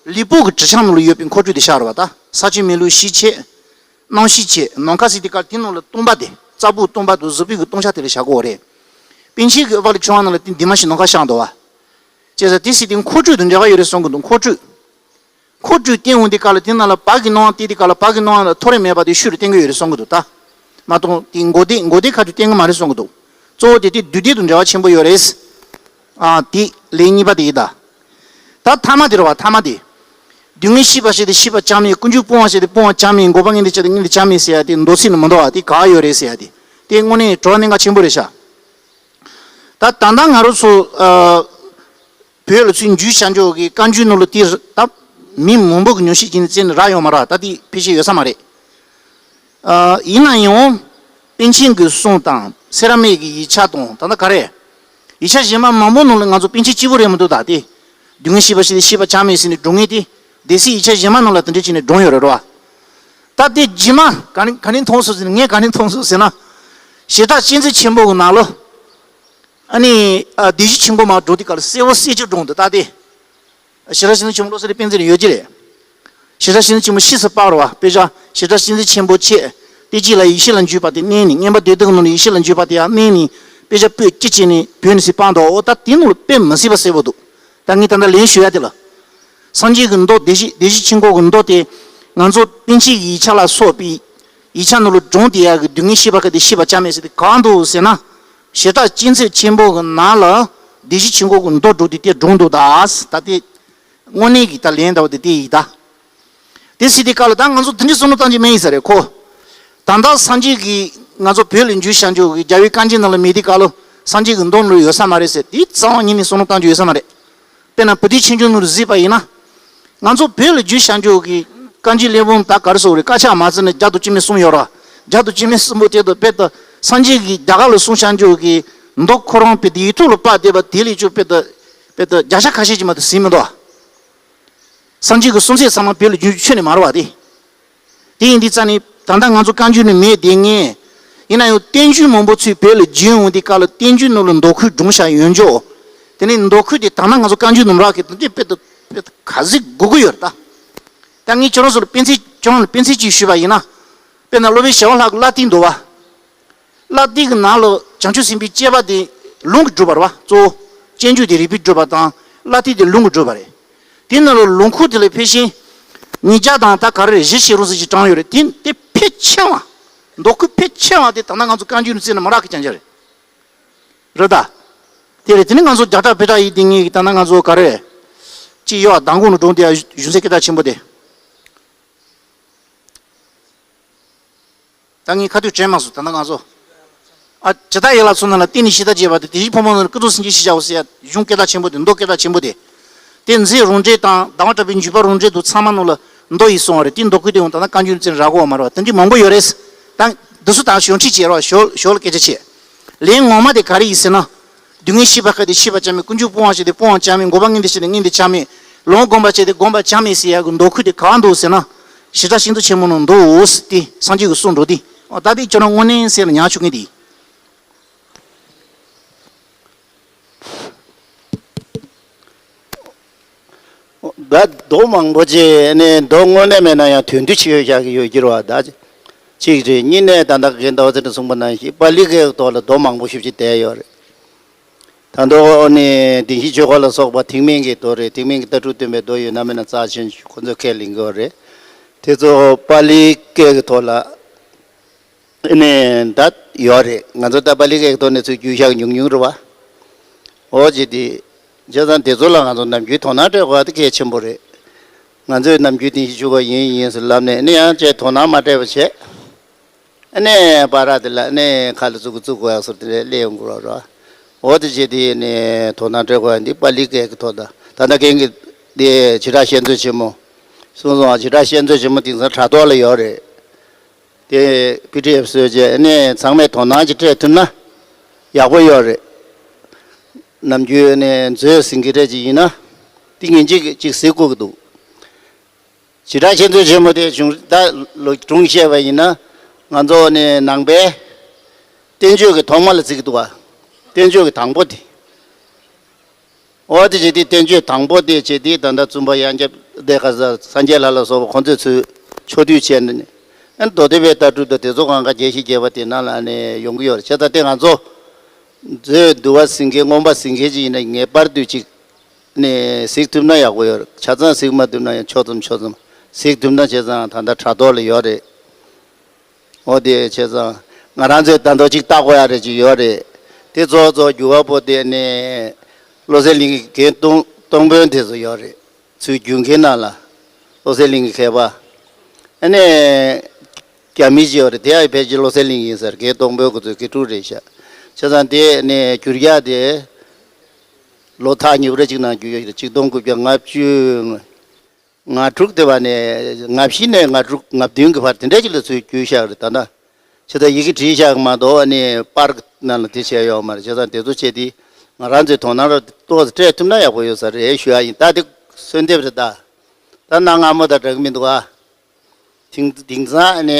ལུས་པོ་གི་དྲི་ཆབ་ནང་ལ་ཡོད་པའི་འཁོར་སྤྲོས་དེ་བཞག་རེད་བ། ད་ས་ཆེན་མེ་ལུགས་ཤས་ཆེ། གནམ་ཤས་ཆེ། ནམ་མཁའ་ཟེར་དེ་ག་དེ་ནང་ལ་སྟོང་པ་དེ། རྩ་བུག་སྟོང་པ་དང་གཟུགས་པོའི་གི་སྟོང་ཆ་དེ་ལ་བཞག་དགོས་རེད། པཎ་ཆེན་གྱི་དབུ་པ་ལ་བྱུང་བ་ནང་ལ་དེ་འདུས་མ་བྱས་ནམ་མཁའ་བཞག་འདུག་བ། བྱས་ཙང་དེ་ཟེར་དེ་འཁོར་སྤྲོས་དང་འབྲེལ་བ་ཡོད་རེད་བསམ་གི་འདུག་འཁོར་སྤྲོས། འཁོར་སྤྲོས་བསྟན་འོང་དེ་ག་ལ་དེ་ནང་ལ་བག་གི་སྣང་བ་བསྟན་དེ་ག་ལ་བག་གི་སྣང་བ་ལ་ཐོ་རེ་མེད་པ་དེ་ཤུགས་རེ་བསྟན་གི་ཡོད་རེད་བསམ་གི་འདུག་ད་མ་གཏོགས་དེ་མགོ་བདེ་མགོ་བདེ་ཁ་ཐུག་བསྟན་གི་མ་རེད་བསམ་གི་འདུག་གཙོ་བོ་དེ་དེ་བདུད་སྡེ་དང་འབྲེལ་བ་ཆེན་པོ་ཡོད་རེད། ཨ། དེ་ལན་གཉིས་པ་དེ་ཡིན་ད། ད་ཐ་མ་དེ་རེད་བ། ཐ་མ་དེ། སྡུག་བསྔལ་ཤེས་པ་ཞིག་དེ་ཤེས་པ་ཅང་མེད། ཀུན་འབྱུང་སྤོང་བ་ཞིག་དེ་སྤོང་བ་ཅང་མེད། འགོག་པ་ངན་འདས་ཅིག་དེ་ངན་འདས་ཅང་མེད་ཟེར་ཡ་དེ་མདོ་ཚིག་ནི་མི་འདུག་བ། དེ་ག་ཡོད་རེད་ཟེར་ཡ་དེ། དེ་དངོས་གནས་གྲོགས་གནད་འགག་ཆེན་པོ་རེད་ཤག་ད་ད་ལྟ་ང་རང་ཚོ་ཨ། བོད་ལ་ཚུར་འཇུས་བྱ་འཇོག་གི་བཀའ་འགྱུར་ནང་ལ་དེ་ད་མི་མང་པོ་གི་ཉམས་ཞིབ་བྱས་ནས་བཙལ་ནས་རག་ཡོད་མ་རེད། ད་དེ་ཕལ་ཆེར་ཡོད་ས་མ་རེད། ཨ། ཡིན་ན་ཡང་། པཎ་ཆེན་གྱི་གསུང་དང་སེ་ར་སྨད་ཀྱི་ཡིག་ཆ་དང་། ད་ལྟ་ག་རེ། ཡིག་ཆ་གཞན་པ་མང་པོ་ནང་ལ་ང་ཚོ་པཎ་ཆེན་གཅིག་པུ་རེད་མི་འདུག་ད་དེ། སྡུག་བསྔལ་ཤེས་པ་ཞིག་དེ་ཤེས་པ་ཅང་མེད་ཟེར་ནས་སྒྲུང་ངེས་དེ། སྡེ་སྲིད་ཡིག་ཆ་གཞན་མ་ནང་ལ་དེ་འདྲ་བྱས་ནས་སྒྲུང་ཡོད་རེད་རེད་བ། ད་དེ་རྗེས་མ་ག་ནས་ག་ནས་མཐོང་སོང་ཟེར་ན། ངས་ག་ནས་མཐོང་སོང་ཟེར་ན། ཞེ་དྲག་གཅན་གཟན་ཆེན་པོ་གི་ནང་ལ། ཨ་ནི་ཨ། སྡེ་བཞི་ཆེན་པོ་མར་སྒྲུང་དེ་ག་ལ་གསལ་པོ་གསལ་ཅིག་སྒྲུང་འདུག་ད་དེ། ཞེ་དྲག་གཅན་གཟན་ཆེན་པོ་བློ་གསལ་གྱི་དཔེ་མཛོད་ནས་ཡོད་ཀྱི་རེད། ཞེ་དྲག་གཅན་གཟན་ཆེན་པོ་ཤེས་སུ་དཔག་རེད་བ། དཔེ་ཆ་ཞེ་དྲག་གཅན་གཟན་ཆེན་པོ་ཆེ། བསྟན་བཅོས་ལ་ཡེ་ཤེས་ལ་འཇུག་པ་དེ་བསྣན་ནས། མངོན་པ་བདེ་སྡུག་གི་ནང་ལ་ཡེ་ཤེས་ལ་འཇུག་པ་དེ་ཡང་བསྣན་ནས། དཔེ་ཆ་པོད་གཅིག་བྱས་ནས་བོད་ནས་ཟིན་སྤངས་འདུག་འོ་ད་དེ་ནང་ལ་དཔེ་མི་སྲིད་པ་གསལ་པོ་འདུག་ད་ངས་ད་ལྟ་ལན་ཞུ་ཡ་དེ་ལ། སངས་རྒྱས་ཀྱི་མདོ་སྡེ་བཞི། སྡེ་བཞི་ཆེན་པོ་གི་མདོ་དེ་ང་ཚོ་པཎ་ཆེན་གྱི་ཡིག་ཆ་ལ་སོགས་པའི་ཡིག་ཆ་ནང་ལ་སྒྲུང་དེ་ཡག་གི་སྡུག་བསྔལ་ཤེས་པ་ག་དེ་ཤེས་པ་ཅང་མེད་ཟེར་དེ་གང་འདུག་ཟེར་ན། ཞེ་དྲག་གཅན་གཟན་ཆེན་པོ་གི་ནང་ལ་སྡེ་བཞི་ཆེན་པོ་གི་མདོ་སྒྲུང་དེ་དེ་སྒྲུང་འདུག་ད་ད་དེ། དངོས་གནས་ཀྱི་ད་ལན་འདྲ་བ་དེ་དེ་ཡིན་ད། དེ་སྲིད་དེ་ག་ལ་ད་ང་ཚོ་དེ་འདྲའི་བསམ་བློ་བཏང་རྒྱུ་མེད་ཡིན་ས་རེད་ཁོ། ད་ལྟ་སངས་རྒྱས་ཀྱིས་ང་ཚོ་བོད་ལ་འཇུ་བྱ་འཇུག་གི་རྒྱལ་བའི་བཀའ་འགྱུར་ནང་ལ་མེད་དེ་ག་ལ་སངས་རྒྱས་ཀྱི་མདོ་ནང་ལ་ཡོད་ས་མ་རེད་ཟེར། དེ་རྩ་བ་ཉིད་ནས་བསམ་བློ་བཏང་རྒྱུ་ཡོད་ས་མ་རེད། དཔེར་ན་བུ་སྡེ་ཆོས་འབྱུང་ནང་ལ་གཟིགས་པ་ཡིན་ན། ང་ཚོ་བོད་ལ་འཇུ་བྱ་འཇུག་གི་བཀའ་འགྱུར་གླེགས་བམ་ད་ག་རེ་ཟེར་དགོས་རེད། དཀར་ཆག་མ་བརྩིས་ན་བརྒྱ་དང་བཅུ་མེད་གསུམ་ཡོད་ར། བརྒྱ་དང་བཅུ་མེད་གསུམ་པོ་དེ་དང་དཔེ་ད་སངས་རྒྱས་ཀྱིས་རྒྱ་གར་ལ་གསུང་བྱ་འཇུག་གི་མདོ་ཁོ་རང་དཔེ་དེ་ཡིག་ཐོག་ལ་ཕབ་བསྡད་པ་དེ་ལས་ཆུ་དཔེ་ད་དཔེ་ད་བརྒྱ་ཆ་ཁ་ཤས་ཀྱིས་མ་གཏོགས་ཟིན་མི་འདུག་སངས་རྒྱས་ཀྱི་གསུང་ཚད་ཚང་མ་བོད་ལ་བསྒྱུར་རྒྱུ་ཁྱོན་ནས་མ་རེད་བ་དེ། དེ་ཡིན་དུས་ཙང་ནས་ད་ལྟ་ང་ཚོ་བཀའ་འགྱུར་ནི་མེད་དེ་ངས། ཡིན་ན་ཡང་བསྟན་བཅོས་མང་པོ་ཚུར་བོད་ལ་བསྒྱུར་འོང་དུས་སྐབས་ལ་བསྟན་བཅོས་ནང་ལ་མདོ་ཁུལ་སྒྲུང་བྱ་ཡོད་འཇོག་དེ་ནས་མདོ་ཁུལ་དེ་ད་ལྟ་ང་ཚོ་བཀའ་འགྱུར་ནང་རག་གི་དེ་འདྲའི་དཔེ་ད་དཔེ་ད་ག་ཚོད་དགོས་ཀྱི་ཡོད་རེད་ད། ད་ངས་ཁྱོད་རང་ཚོ་ལ་དཔེ་མཚོན་ཁྱོད་རང་ལ་དཔེ་མཚོན་གཅིག་ཞུས་པ་ཡིན་ན། དཔེར་ན་སློབ་དཔོན་ཞི་བ་ལྷ་གི་བླ་བསྟན་འདུག་བ། བླ་བསྟན་གྱི་ནང་ལ་བྱང་ཆུབ་སེམས་དཔའི་སྤྱད་པ་དེ་ལུང་གིས་སྒྲུབ་པ་རེད་བ། གཙོ་བོ། སྤྱོད་འཇུག་དེ་རིག་པས་བསྒྲུབས་པ་དང་བླ་དེ་དེ་ལུང་གིས་བསྒྲུབས་པ་རེད། དེ་ནང་ལ་ལུང་ཁུག་དེ་ལ་ཕལ་ཆེར་ཉིས་བརྒྱ་དང་ད་ག་རེ་རེད། བཞི་ཞིག་རུང་ཟིག་ཅིག་བགྲངས་ཡོད་རེད། དེ་དེ་ཕལ་ཆེ་བ། མདོ་ཁུག་ཕལ་ཆེ་བ་དེ་ད་ལྟ་ང་ཚོ་བཀའ་འགྱུར་ནས་བརྩིས་ན་མ་རག་གི་རྐྱང་རྐྱང་རེད། རེད་ད། དེ་རེད། དེ་ནི་ང་ཚོ་རྒྱ་གྲགས་བོད་གྲགས་ཡིན་དེ་ངེད་ཀྱི་ད་ལྟ་ང་ཚོ་ག་རེ། ཅི་ཡོད་མདང་དགོང་ནས་སྒྲུང་དེ་གཞུང་ཚད་སྐད་གྲགས་ཆེན་པོ་དེ། ད་ངས་ཁ་ཐུག་དྲན་མ་སོང་། ད་ལྟ་ང་ཚོ། ཨ་ཇི་ལྟར་ཡན་ལག་ཚོགས་རྣམས་ལ་བརྟེན་ནས་ཤིང་རྟ་བྱེད་པ་དེ། དེ་བཞིན་ཕོ་མོ་རྣམས་ལ་ཀུན་རྫོབ་སེམས་ཅན་ཞེས་བྱའོ་ཟེར་ཡ་གཞུང་སྐད་གྲགས་ཆེན་པོ་དེ། མདོ་སྐད་གྲགས་ཆེན་པོ་དེ། དེ་མཛོད་རང་འགྲེལ་དང་ཟླ་བ་གྲགས་པའི་འཇུག་པ་རང་འགྲེལ་དུ་ཚང་མ་ནང་ལ་མདོ་ཡིས་གསུངས་པ་རེད། དེ་མདོ་ཁུག་དེ་ཡང་ད་ལྟ་བཀའ་འགྱུར་ནས་བརྩིས་ན་རག་གི་ཡོད་མ་རེད་པ། དེ་འདྲའི་མང་པོ་ཡོད་རེད། ད་འདི་ཚོ་ད་ཞོར་ཁྲིད་བྱེད་རོགས། ཞོར་ཞོར་ལ་སྐད་ཆ་བྱེད། ལན་ངོ་མ་དེ་ག་རེ་ཡིན་ཟེར་ན། སྡུག་བསྔལ་ཤེས་པ་ཁ་དེ་ཤེས་པ་ཅང་མེད། ཀུན་འབྱུང་སྤོང་བ་བྱས་ཏེ་སྤོང་བ་ཅང་མེད། འགོག་པ་ངེས་འདོད་བྱས་ཏེ་ངེས་འདོད་ཅང་མེད། ལོངས་སྤོང་བ་བྱས་ཏེ་སྒོམ་པ་ཅང་མེད་ཟེར་ཡ་གི་མདོ་ཁུག་དེ་ག་བ་འདུག་ཟེར་ན། ཞེ་དྲག་ཤིང་རྟ་ཆེན་མོ་ནང་འདུག་ཟེར། དེ་སངས་རྒྱས་ཀྱི་གསུང་འགྲོ་དེ། ཨོ་ད་དེ་ཁྱོད་རང་དངོས་གནས་གསལ་ལ་ཉར་ཆོག་མཁན་དེ། ད་མདོ་མང་པོ་ཅིག་ནི་མདོ་དངོས་གནས་མེད་ན་ཡང་དོན་བསྡུ་བྱས་ཡོད་ཤག་གི་ཡོད་ཀྱི་རེད་པ། ད་གཅིག་རེད། གཉིས་ནས་ད་ལྟ་རྒན་ཟླ་བ་ཚེ་རིང་གསུངས་པ་ནང་བཞིན་པཱ་ལི་སྐད་ཀྱི་ཐོག་ལ་མདོ་མང་པོ་ཞེ་པོ་ཅིག་བསྡད་ཡོད་རེད། ད་མདོ་ནི་བདེན་བཞིའི་ཆོས་འཁོར་ལ་སོགས་པ་ཐེག་དམན་གྱི་མདོ་རེད། ཐེག་དམན་གྱི་ལྟ་གྲུབ་སྟོན་པའི་མདོ་ཡོད་ན་མེད་ན་རྩ་ཆེན་ཁོ་ཚོས་ཁས་ལེན་གྱི་ཡོད་རེད། དེ་ཚོ་པཱ་ལི་སྐད་ཀྱི་ཐོག་ལ་ནི་ད་ཡོད་རེད། ང་ཚོ་ད་པཱ་ལི་སྐད་ཀྱི་ཐོག་ནས་ཚུར་བསྒྱུར་བཞག་ཉུང་ཉུང་རེད་པ། འོ་ཅི་སྟེ། བྱས་ཙང་དེ་ཚོ་ལ་ང་ཚོ་ནམ་རྒྱུན་དོ་སྣང་སྤྲད་དགོས་པ་དེ་གལ་ཆེན་པོ་རེད། ང་ཚོས་ནམ་རྒྱུན་བདེན་བཞིའི་ཆོས་འཁོར་ཡིན་ཡིན་ཟེར་ལབ་ནས་ནི་ཡང་ཅིག་དོ་སྣང་མ་སྤྲད་པ་བྱས། ཨ་ནི་བར་དེ་ལ་ནི་ཁ་ལ་བཙུགས་བཙུགས་དགོས་ཡག་ཟེར་དེ་འདྲ་སླེབས་ཡོང་གི་རེད་པ། འོ་དེ་བྱས་དེ་ནི་དོ་སྣང་སྤྲད་དགོས་ཡག་འདི་པཱ་ལི་སྐད་ཀྱི་ཐོག་དང་། ད་ལྟ་རྒན་གྱིས་དེ་བྱེ་བྲག་བཤད་མཛོད་ཆེན་མོ་གསུངས་སོང་། བྱེ་བྲག་བཤད་མཛོད་ཆེན་མོ་དེང་སང་དྲ་ཐོག་ལ་ཡོད་རེད། དེ་པི་ཌི་ཨེཕ་བཟོས་བྱས་ནས་ཚང་མས་དོ་སྣང་ཅིག་སྤྲད་ཐུབ་ན་ཡག་པོ་ཡོད་རེད། ནམ་རྒྱུན་ནས་མཛོད་ཟིན་གྱི་རེད། ཅིག་ཡིན་ན་དེ་ཉིན་གཅིག་ཅིག་གཟིགས་དགོས་ཀྱི་འདུག་བྱེ་བྲག་བཤད་མཛོད་ཆེན་མོ་དེ་བྱུང་ད་ལོ་སྒྲུང་བཤད་པ་ཡིན་ན། ང་ཚོ་ནས་ནང་པའི་བསྟན་བཅོས་ཀྱི་ཐོག་མ་ལ་བརྩི་གི་འདུག་པ། བསྟན་བཅོས་ཀྱི་དང་པོ་དེ། འོ་དེ་བྱས་དེ་བསྟན་བཅོས་དང་པོ་དེ་བྱས་དེ་ད་ལྟ་བཙུན་པ་དབྱངས་སྐྱབས་དེ་ག་ས་སངས་རྒྱས་ལྷ་ལ་སོགས་པ་ཁོང་ཚོས་ཚུར་ཕྱོགས་བསྡུས་བྱས་ནས། ཨ་ནི་མདོ་སྡེ་པའི་ལྟ་གྲུབ་དང་དེ་ཚོ་གང་ག་རྒྱས་ཤིང་རྒྱས་པ་དེ་ནང་ལ་ནས་ཡོང་གི་ཡོད་རེད། བྱས་ཙང་དེ་ང་ཚོ་མཛོད་བསྡུ་བ་ཟིན་མཁན་མངོན་པ་ཟིན་མཁན་ཅིག་ཡིན་ན་ངེས་པར་དུ་ཅིག་ནས་གཟིགས་ཐུབ་ན་ཡག་པོ་ཡོད་རེད། ཆ་ཚང་གཟིགས་མ་ཐུབ་ན་ཡང་ཕྱོགས་ཙམ་ཕྱོགས་ཙམ་གཟིགས་ཐུབ་ན། བྱས་ཙང་ད་ལྟ་དྲ་ཐོག་ལ་ཡོད་རེད། འོ་དེ་བྱས་ཙང་ང་རང་ཚོས་ད་མདོ་ཅིག་བལྟ་དགོས་ཡག་རེད་ཅིག་ཡོད་རེད། དེ་གཙོ་བོ་གཙོ་བོ་བསྒྱུར་བ་པོ་དེ་ནི་བློ་གསལ་གླིང་གི་རྒན་སྟོང་སྟོང་དཔོན་དེ་ཚོ་ཡོད་རེད། ཚུར་བསྒྱུར་མཁན་ནང་ལ་བློ་གསལ་གླིང་གི་མཁས་པ། ཨ་ནི་རྒྱ་མི་ཅིག་ཡོད་རེད། དེ་ཡང་ཕལ་ཆེར་བློ་གསལ་གླིང་ཡིན་ས་རེད། རྒན་སྟོང་དཔོན་ཁོ་ཚོའི་དགེ་ཕྲུག་རེད་ཤག་བྱས་ཙང་དེ་ནི་བསྒྱུར་ཡག་དེ་ལོ་ཐག་ཉེ་པོ་རེ་ཅིག་ནང་བསྒྱུར་ཡོད་རེད། ཆིག་སྟོང་དགུ་བརྒྱ་ལྔ་བཅུ་ང་དྲུག་དེ་བ་ནས་ལྔ་བཞི་ནས་ལྔ་དྲུག་ལྔ་བདུན་གྱི་བར་དེ་འདྲ་ཅིག་ལ་ཚུར་བསྒྱུར་བཞག་རེད། ད་ལྟ་བྱས་ཙང་ཡི་གེ་བྲིས་བཞག་གི་མ་གཏོགས་ནི་པར་ནང་ལ་དེ་བྱས་ཡོད་མ་རེད། བྱས་ཙང་དེ་ཚོ་བྱས་དེ་ང་རང་ཚོའི་དོ་སྣང་ར་ཏོག་ཙམ་སྤྲད་ཐུབ་ན་ཡག་པོ་ཡོད་ས་རེད་ཞུ་ཡག་ཡིན། ད་དེ་གསོལ་འདེབས་རེད། ད་ད་གནའ་སྔ་མོ་དང་འདྲ་གི་མི་འདུག་ཨ། དེང་དེང་སང་ནི་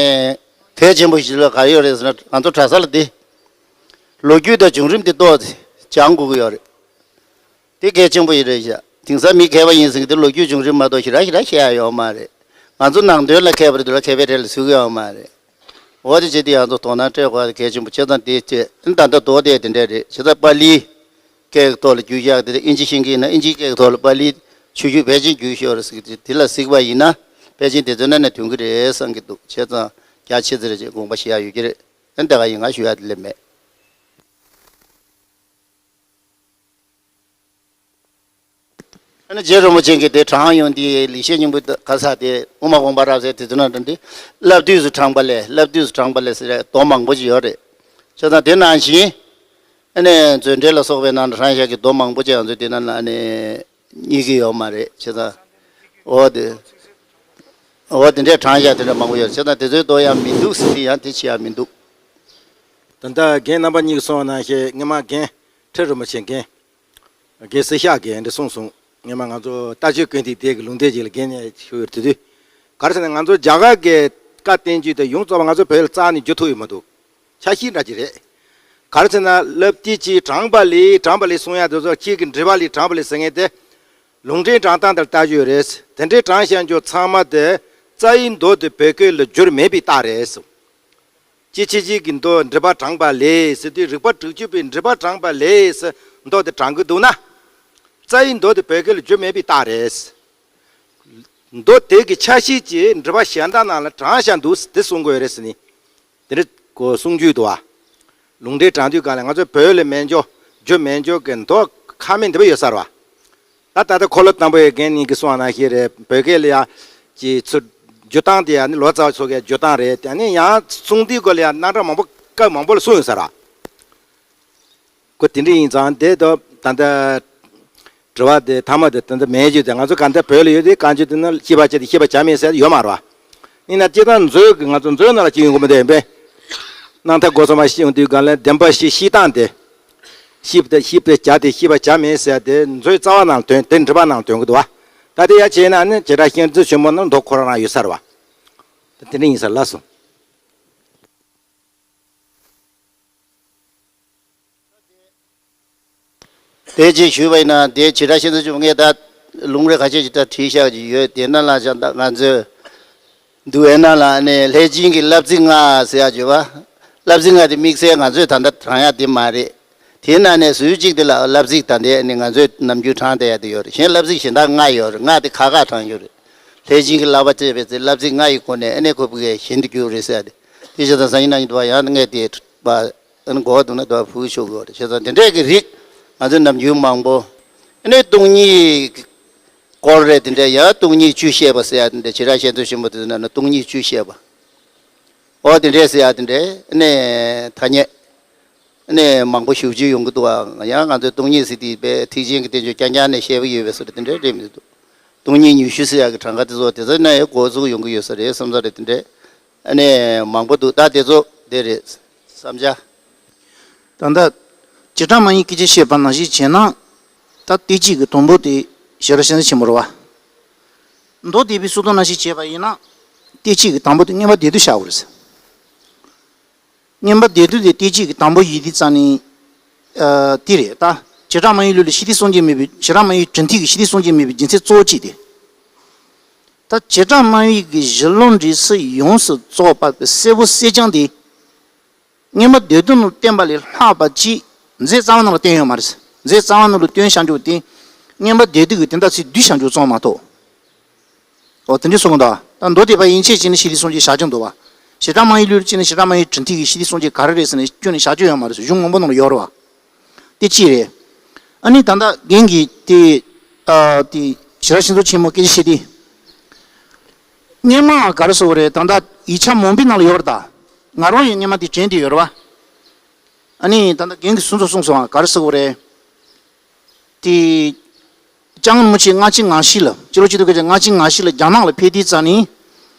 གལ་ཆེན་པོ་ཞིག་ལ་ག་རེ་ཡོད་རེད་ཟེར་ན། ང་ཚོ་གྲྭ་ས་ལ་དེ་ལོ་རྒྱུས་དང་བྱུང་རིམ་དེ་ཏོག་ཙམ་སྦྱང་དགོས་ཀྱི་ཡོད་རེད། དེ་གལ་ཆེན་པོ་ཞིག་རེད་ཤག་དེང་སང་མི་མཁས་པ་ཡིན་ཟེར་གྱི་དེ་ལོ་རྒྱུས་བྱུང་རིམ་མ་གཏོགས་ཞེ་དྲག་ཞེ་དྲག་ཤེས་ཡག་ཡོད་མ་རེད། ང་ཚོ་ནང་དོན་ལ་མཁས་པ་རེད་འདུག་ལ་མཁས་པའི་གྲས་ལ་ཚུད་ཀྱི་ཡོད་མ་རེད། འོ་དེ་བྱས་དེ་ཡང་ཚོ་དོ་སྣང་སྤྲད་དགོས་པ་གལ་ཆེན་པོ་བྱས་ཙང་དེ་བྱས། ཨ་ནི་ད་ལྟ་མདོ་དེ་དེ་འདྲ་རེད། བྱས་ཙང་པཱ་ལིའི་སྐད་ཀྱི་ཐོག་ལ་བསྒྱུར་བཞག་དེ་དབྱིན་ཇི་ཤེས་མཁན་ཡིན་ན་དབྱིན་ཇིའི་སྐད་ཀྱི་ཐོག་ལ་པཱ་ལི་ཆོས་བརྒྱུད་ཕལ་ཆེར་བསྒྱུར་ཤོར་ཟེར་གྱི་དེ་ལ་གཟིགས་པ་ཡིན་ན་ཕལ་ཆེར་དེ་ཚོའི་ནང་ནས་ཐོན་གྱི་རེད་བསམ་གྱི་འདུག་བྱས་ཙང་རྒྱ་ཆེ་ཚེ་རེ་ཅིག་དགོངས་པ་བཞེས་ཡག་ཡོད་ཀྱི་རེད། ཨ་ནི་དེ་ག་ཡིན། ང་ཞུ་ཡག་དེ་ལས་མེད། ཨ་ནི་རྗེ་རིན་པོ་ཆེ་གིས་དེ་དྲངས་ཡོང་དུས་ལེགས་བཤད་སྙིང་པོའི་ག་ས་དེ་དབུ་མ་དགོངས་པ་རབ་གསལ་དེ་ཚོ་ནང་འདྲ་འདི་བསླབ་བཏུས་སུ་དྲངས་པ་ལས། བསླབ་བཏུས་སུ་དྲངས་པ་ལས་ཟེར་མདོ་མང་པོ་ཅིག་ཡོད་རེད། བྱས་ཙང་དེ་ནང་བཞིན་ཨ་ནི་མཛོད་འགྲེལ་ལ་སོགས་པའི་ནང་དུ་དྲངས་བཞག་གི་མདོ་མང་པོ་ཅིག་ང་ཚོས་དེ་ནང་ལ་ཨ་ནི་རྙེད་ཀྱི་ཡོད་མ་རེད། བྱས་ཙང་འོ་དེ་འོ་དེ་འདྲས་དྲངས་བཞག་དེ་འདྲ་མང་པོ་ཡོད་རེད། བྱས་ཙང་དེ་ཚོའི་མདོ་ཡང་མི་འདུག་ཟེར་དུས་ཡང་དེ་ཅི་ཡང་མི་འདུག་ད་ལྟ་རྒན་རྣམ་པ་གཉིས་ཀྱིས་གསུངས་པ་ནང་བཞིན་སྔོན་མ་རྒན་ཁྲི་རིན་པོ་ཆེ་རྒན་རྒན་སེ་ཤ་རྒན་འདི་གསུངས་སོང་། སྔོན་མ་ང་ཚོ་ལྟ་སྤྱོད་ཀུན་བཏུས་དེ་གི་ལུང་བསྟན་ཅིག་ལ་རྒན་ནས་ཞུ་ཡོད་དུས་དུས། ག་རེ་ཟེར་ན་ང་ཚོ་རྒྱ་གར་གྱི་བཀའ་བསྟན་བཅོས་དེ་ཡོངས་རྫོགས་པ་ང་ཚོ་བོད་ལ་རྩ་ནས་བསྒྱུར་ཐུབ་ཡོད་མི་འདུག་ཆ་ཤས་འདྲ་ཅིག་རེད། ག་རེ་ཟེར་ན་བསླབ་བཏུས་ཀྱིས་དྲངས་པ་ལས། དྲངས་པ་ལས་གསུང་ཡ་དེ་ཚོ་ཁྱེད་ཀྱི་འགྲེལ་པ་ལས་དྲངས་པ་ལས་ཟེར་མཁན་དེ་ལུང་འདྲེན་དྲངས་སྟངས་དེར་ལྟ་རྒྱུ་ཡོད་རེད། དེ་འདྲའི་དྲངས་བཞག་རྒྱུ་ཚང་མ་དེ་རྩ་བའི་མདོ་དེ་བོད་སྐད་ལ་བསྒྱུར་མེད་པའི་རྟགས་རེད་གསུངས། ཅི་ཕྱིན་ཆད་ཀྱི་མདོ་འགྲེལ་པ་དྲངས་པ་ལས་ཟེར་དུས། རིགས་པ་དྲུག་ཅུ་པའི་འགྲེལ་པ་དྲངས་པ་ལས་ཟེར་མདོ་དེ་དྲངས་ཀྱི་འདུག་ན། རྩ་བའི་མདོ་དེ་བོད་སྐད་ལ་བསྒྱུར་མེད་པའི་རྟགས་རེད། མདོ་དེ་གི་ཆ་ཤས་ཀྱིས་འགྲེལ་པ་གཞན་དག་རྣམས་ལ་དྲངས་བཞག་འདུག་དེ་གསུང་དགོས་རེད་ཟེར་ནས། དེ་འདྲ་གོ་གསུང་རྒྱུ་འདུག་བ། ལུང་འདྲེན་དྲངས་དུས་གང་ལ་ང་ཚོས་བོད་ལ་མེད་འཇོག་བསྒྱུར་མེད་འཇོག་གི་མདོ་ཁ་མེད་འདི་པ་ཡོད་ས་རེད་བ། ད་ད་ལྟ་འཁོར་ལོ་དང་པོ་ཡི་རྒན་གཉིས་ཀྱིས་གསུངས་པ་ནང་བཞིན་རེད། བོད་སྐད་ལ་ཡ་ཀྱི་ཚུར་བསྒྱུར་སྟངས་དེ་ཡ་ནི་ལོ་ཙཱ་བ་ཚོ་གིས་བསྒྱུར་སྟངས་རེད། དེ་ནི་ཡང་གསུང་དུས་སྐོར་ལ་ཡ་རྣམ་གྲངས་མང་པོ་སྐབས་མང་པོ་ལ་གསུངས་ཡོད་ས་རེད། ཁོ་དེ་འདྲ་ཡིན་ཙང་དེ་དོ་ད་ལྟ་དྲི་བ་དེ་ཐ་མ་དེ་ད་ལྟ་མེད་རྒྱུ་དེ། ང་ཚོ་ག་འདྲ་བོད་ལ་ཡོད་དེ་གང་བྱུང་དེ་ན་ཤེས་པ་བྱས་ཏེ་ཤེས་པ་བྱ་མེད་ཟེར་ཡོད་མ་རེད་བ། ཡིན་ན་སྤྱིར་བཏང་མཛོད་ཀྱི་ང་ཚོ་མཛོད་ནང་ལ་ཅི་ཡོང་གི་མི་འདུག་ཡིན་པས། རྣམ་ཐར་སྒོ་གསུམ་པ་ཤེས་ཡོང་དུས་གང་ལ་བདེན་པ་བཞི་ཤེས་སྟངས་དེ། ཤེས་པ་དེ་ཤེས་པ་བྱ་དེ་ཤེས་པ་བྱ་མེད་ཟེར་དེ་མཛོད་རྩ་བ་ནང་ཐོན་དེ་འགྲེལ་པ་ནང་ཐོན་གི་འདུག་བ། ད་དེ་ཡ་བྱས་ན་ནི་བྱེ་བྲག་ཤིང་རྩི་ཆེན་མོ་ནང་མདོ་ཁོ་རང་རང་ཡོད་ས་རེད་བ། ད་དེ་འདྲ་ཡིན་ས་ལགས་སོ། དེ་ཅིག་ཞུས་པ་ཡིན་ན་དེ་བྱེ་བྲག་ཤིང་རྩི་ཆེན་མོ་ངས་ད་ལུང་རིགས་ཁ་ཤས་ཅིག་ད་བྲིས་བཞག་ཅིག་ཡོད། དེ་ནང་ལ་ཅང་ད་ང་ཚོས་འདུལ་བའི་ནང་ལ་ནི་ལྷས་བྱིན་གྱི་བསླབ་ཚིགས་ལྔ་ཟེར་ཡག་ཅིག་ཡོད་པ། བསླབ་ཚིགས་ལྔ་དེ་དམིགས་བསལ་ང་ཚོས་ད་ལྟ་དྲངས་ཡག་དེ་མ་རེད། དེའི་ནང་ནས་ཟུར་གཅིག་དེ་ལ་བསླབ་ཚིགས་ད་ལྟའི་ནི་ང་ཚོས་ནམ་རྒྱུན་དྲངས་བསྡད་ཡག་དེ་ཡོད་རེད། གཞན་བསླབ་ཚིགས་གཞན་དག་ལྔ་ཡོད་རེད། ལྔ་དེ་ཁག་ཁག་དྲངས་ཡོད་རེད། ལྷས་བྱིན་གྱི་བསླབ་པ་བཅས་པའི་ཚེ་བསླབ་ཚིགས་ལྔ་ཡི་སྒོ་ནས་ཨ་ནི་ཁོ་བུ་གའི་གཞན་དུ་གྱུར་རེད་ཟེར་ཡག་དེ། དེ་བྱས་ཙང་སང་ཉིན་གནངས་ཉིན་དུ་བ་ཡང་ངས་དེ་པ་ཨ་ནི་གོ་བ་འདུག་ན་དུ་བ་ཕུལ་ཆོག་གི་ཡོད་རེད། བྱས་ཙང་དེ་འདྲས་ཀྱི་རིགས་ང་ཚོས་ནམ་རྒྱུན་མང་པོ་ཨ་ནི་སྟོང་ཉིད་སྐོར་རེད། དེ་འདྲས་ཡང་སྟོང་ཉིད་བཅུ་བཤད་པ་ཟེར་ཡག་དེ་འདྲས་བྱེ་བྲག་བཤད་མཛོད་ཆེན་པོ་དེ་ཚོ་ནང་ན་སྟོང་ཉིད་བཅུ་བཤད་པ། འོ་དེ་འདྲས་ཟེར་ཡག་དེ་འདྲས་ཨ་ནི་ཐ་སྙད་ཨ་ནི་མང་པོ་ཞེ་པོ་ཅིག་ཡོང་གི་འདུག་བ། ཡང་ང་ཚོས་སྟོང་ཉིད་ཟེར་དུས་པའི་ཐེག་ཆེན་གྱི་བསྟན་བཅོས་རྐྱང་རྐྱང་ནས་བཤད་པ་ཡོད་པའི་བཟོ་འདྲ་དེ་འདྲས་རེད་མི་འདུག་སྟོང་ཉིད་ཉི་ཤུ་ཟེར་ཡག་གི་གྲངས་ཀ་དེ་ཚོ་དེ་ཚོ་ནས་འགོ་བཙུགས་ཡོང་གི་ཡོད་ས་རེད་བསམ་ས་རེད། དེ་འདྲས་ཨ་ནི་མང་པོ་འདུག་ད་དེ་ཚོ་དེ་རེད་བསམ་བྱ། ད་ལྟ་བྱེ་བྲག་སྨྲ་བའི་སྐད་ཆ་བཤད་པ་ནང་བཞིན་བྱས་ན། ད་བསྟན་བཅོས་ཀྱི་དང་པོ་དེ་བྱེ་བྲག་ཤིང་རྩི་ཆེན་མོ་རེད་བ། མདོ་སྡེ་པའི་གསུང་རྩོམ་ནང་བཞིན་བྱས་པ་ཡིན་ན། བསྟན་བཅོས་ཀྱི་དང་པོ་དེ་མངོན་པ་སྡེ་བདུན་བཞག་དགོས་རེད། མངོན་པ་སྡེ་བདུན་དེ་བསྟན་བཅོས་ཀྱི་དང་པོ་ཡིན་དུས་ཙང་ནི། ཨ། དེ་རེད་ད། བྱེ་བྲག་སྨྲ་བའི་ལུགས་ལ་ཤེས་ཏེ་གསུང་རྒྱུ་མེད་པའི་བྱེ་བྲག་སྨྲ་བའི་གྲུབ་མཐས་ཀྱི་ཤེས་ཏེ་གསུང་རྒྱུ་མེད་པའི་རྒྱུ་མཚན་གཙོ་བོ་གཅིག་དེ། ད་བྱེ་བྲག་སྨྲ་བའི་གི་གཞི་ལུགས་འབྲས་གསུམ་ཡོངས་སུ་རྫོགས་པ་གསལ་པོ་གསལ་རྐྱང་དེ། མངོན་པ་སྡེ་བདུན་ལ་བསྟན་པ་ལས་ལྷག་པ་ཅིག་མཛོད་རྩ་བ་ནང་ལ་བསྟན་ཡོད་མ་རེད། མཛོད་རྩ་བ་ནང་ལ་བསྟན་བཞག་རྒྱུ་དེ། མངོན་པ་སྡེ་བདུན་གྱི་དོན་དག་ཚིག་བསྡུས་བཞག་རྒྱུ་ཙམ་མ་གཏོགས། འོ་དེ་འདྲའི་གསུང་གི་འདུག་ད་མདོ་སྡེ་པ་ཡན་ཆད་ཅིག་ནི་ཤེས་ཏེ་གསུང་རྒྱུ་བཞག་རྒྱུ་འདུག་བ། བྱེ་བྲག་སྨྲ་བའི་ལུགས་ཅིག་ནི་བྱེ་བྲག་སྨྲ་བའི་གྲུབ་མཐས་ཀྱི་ཤེས་ཏེ་གསུང་རྒྱུ་ག་རེ་རེད་ཟེར་ནས་ཁྱོན་ནས་བཞག་རྒྱུ་ཡོད་མ་རེད། གཞུང་མང་པོ་ནང་ལ་ཡོད་རེད་བ། དེ་གཅིག་རེད། ཨ་ནི་ད་ལྟ་རྒན་གྱིས་དེ། ཨ། དེ་བྱེ་བྲག་ཤིང་རྩི་ཆེན་མོ་སྐད་ཆ་བཤད་དེ། སྔོན་མ་ག་རེ་ཟེར་དགོས་རེད། ད་ལྟ་ཡིག་ཆ་མང་པོའི་ནང་ལ་ཡོད་རེད་ད། ང་རང་ཡང་སྔོན་མ་དེ་དྲན་བསྡད་ཡོད་རེད་བ། ཨ་ནི་ད་ལྟ་རྒན་གྱིས་གསུང་ཚོ་གསུངས་སོང་བ། ག་རེ་ཟེར་དགོས་རེད། དེ། ལྕང་སྔོན་མོ་ཆེ་སྔ་ཕྱི་ངང་ཤིག་ལ་སྤྱི་ལོ་ཆིག་སྟོང་དགུ་བརྒྱ་ལྔ་བཅུ་ང་བཞི་ལ་རྒྱ་ནག་ལ་ཕེབས་དུས་ཙང་ནི།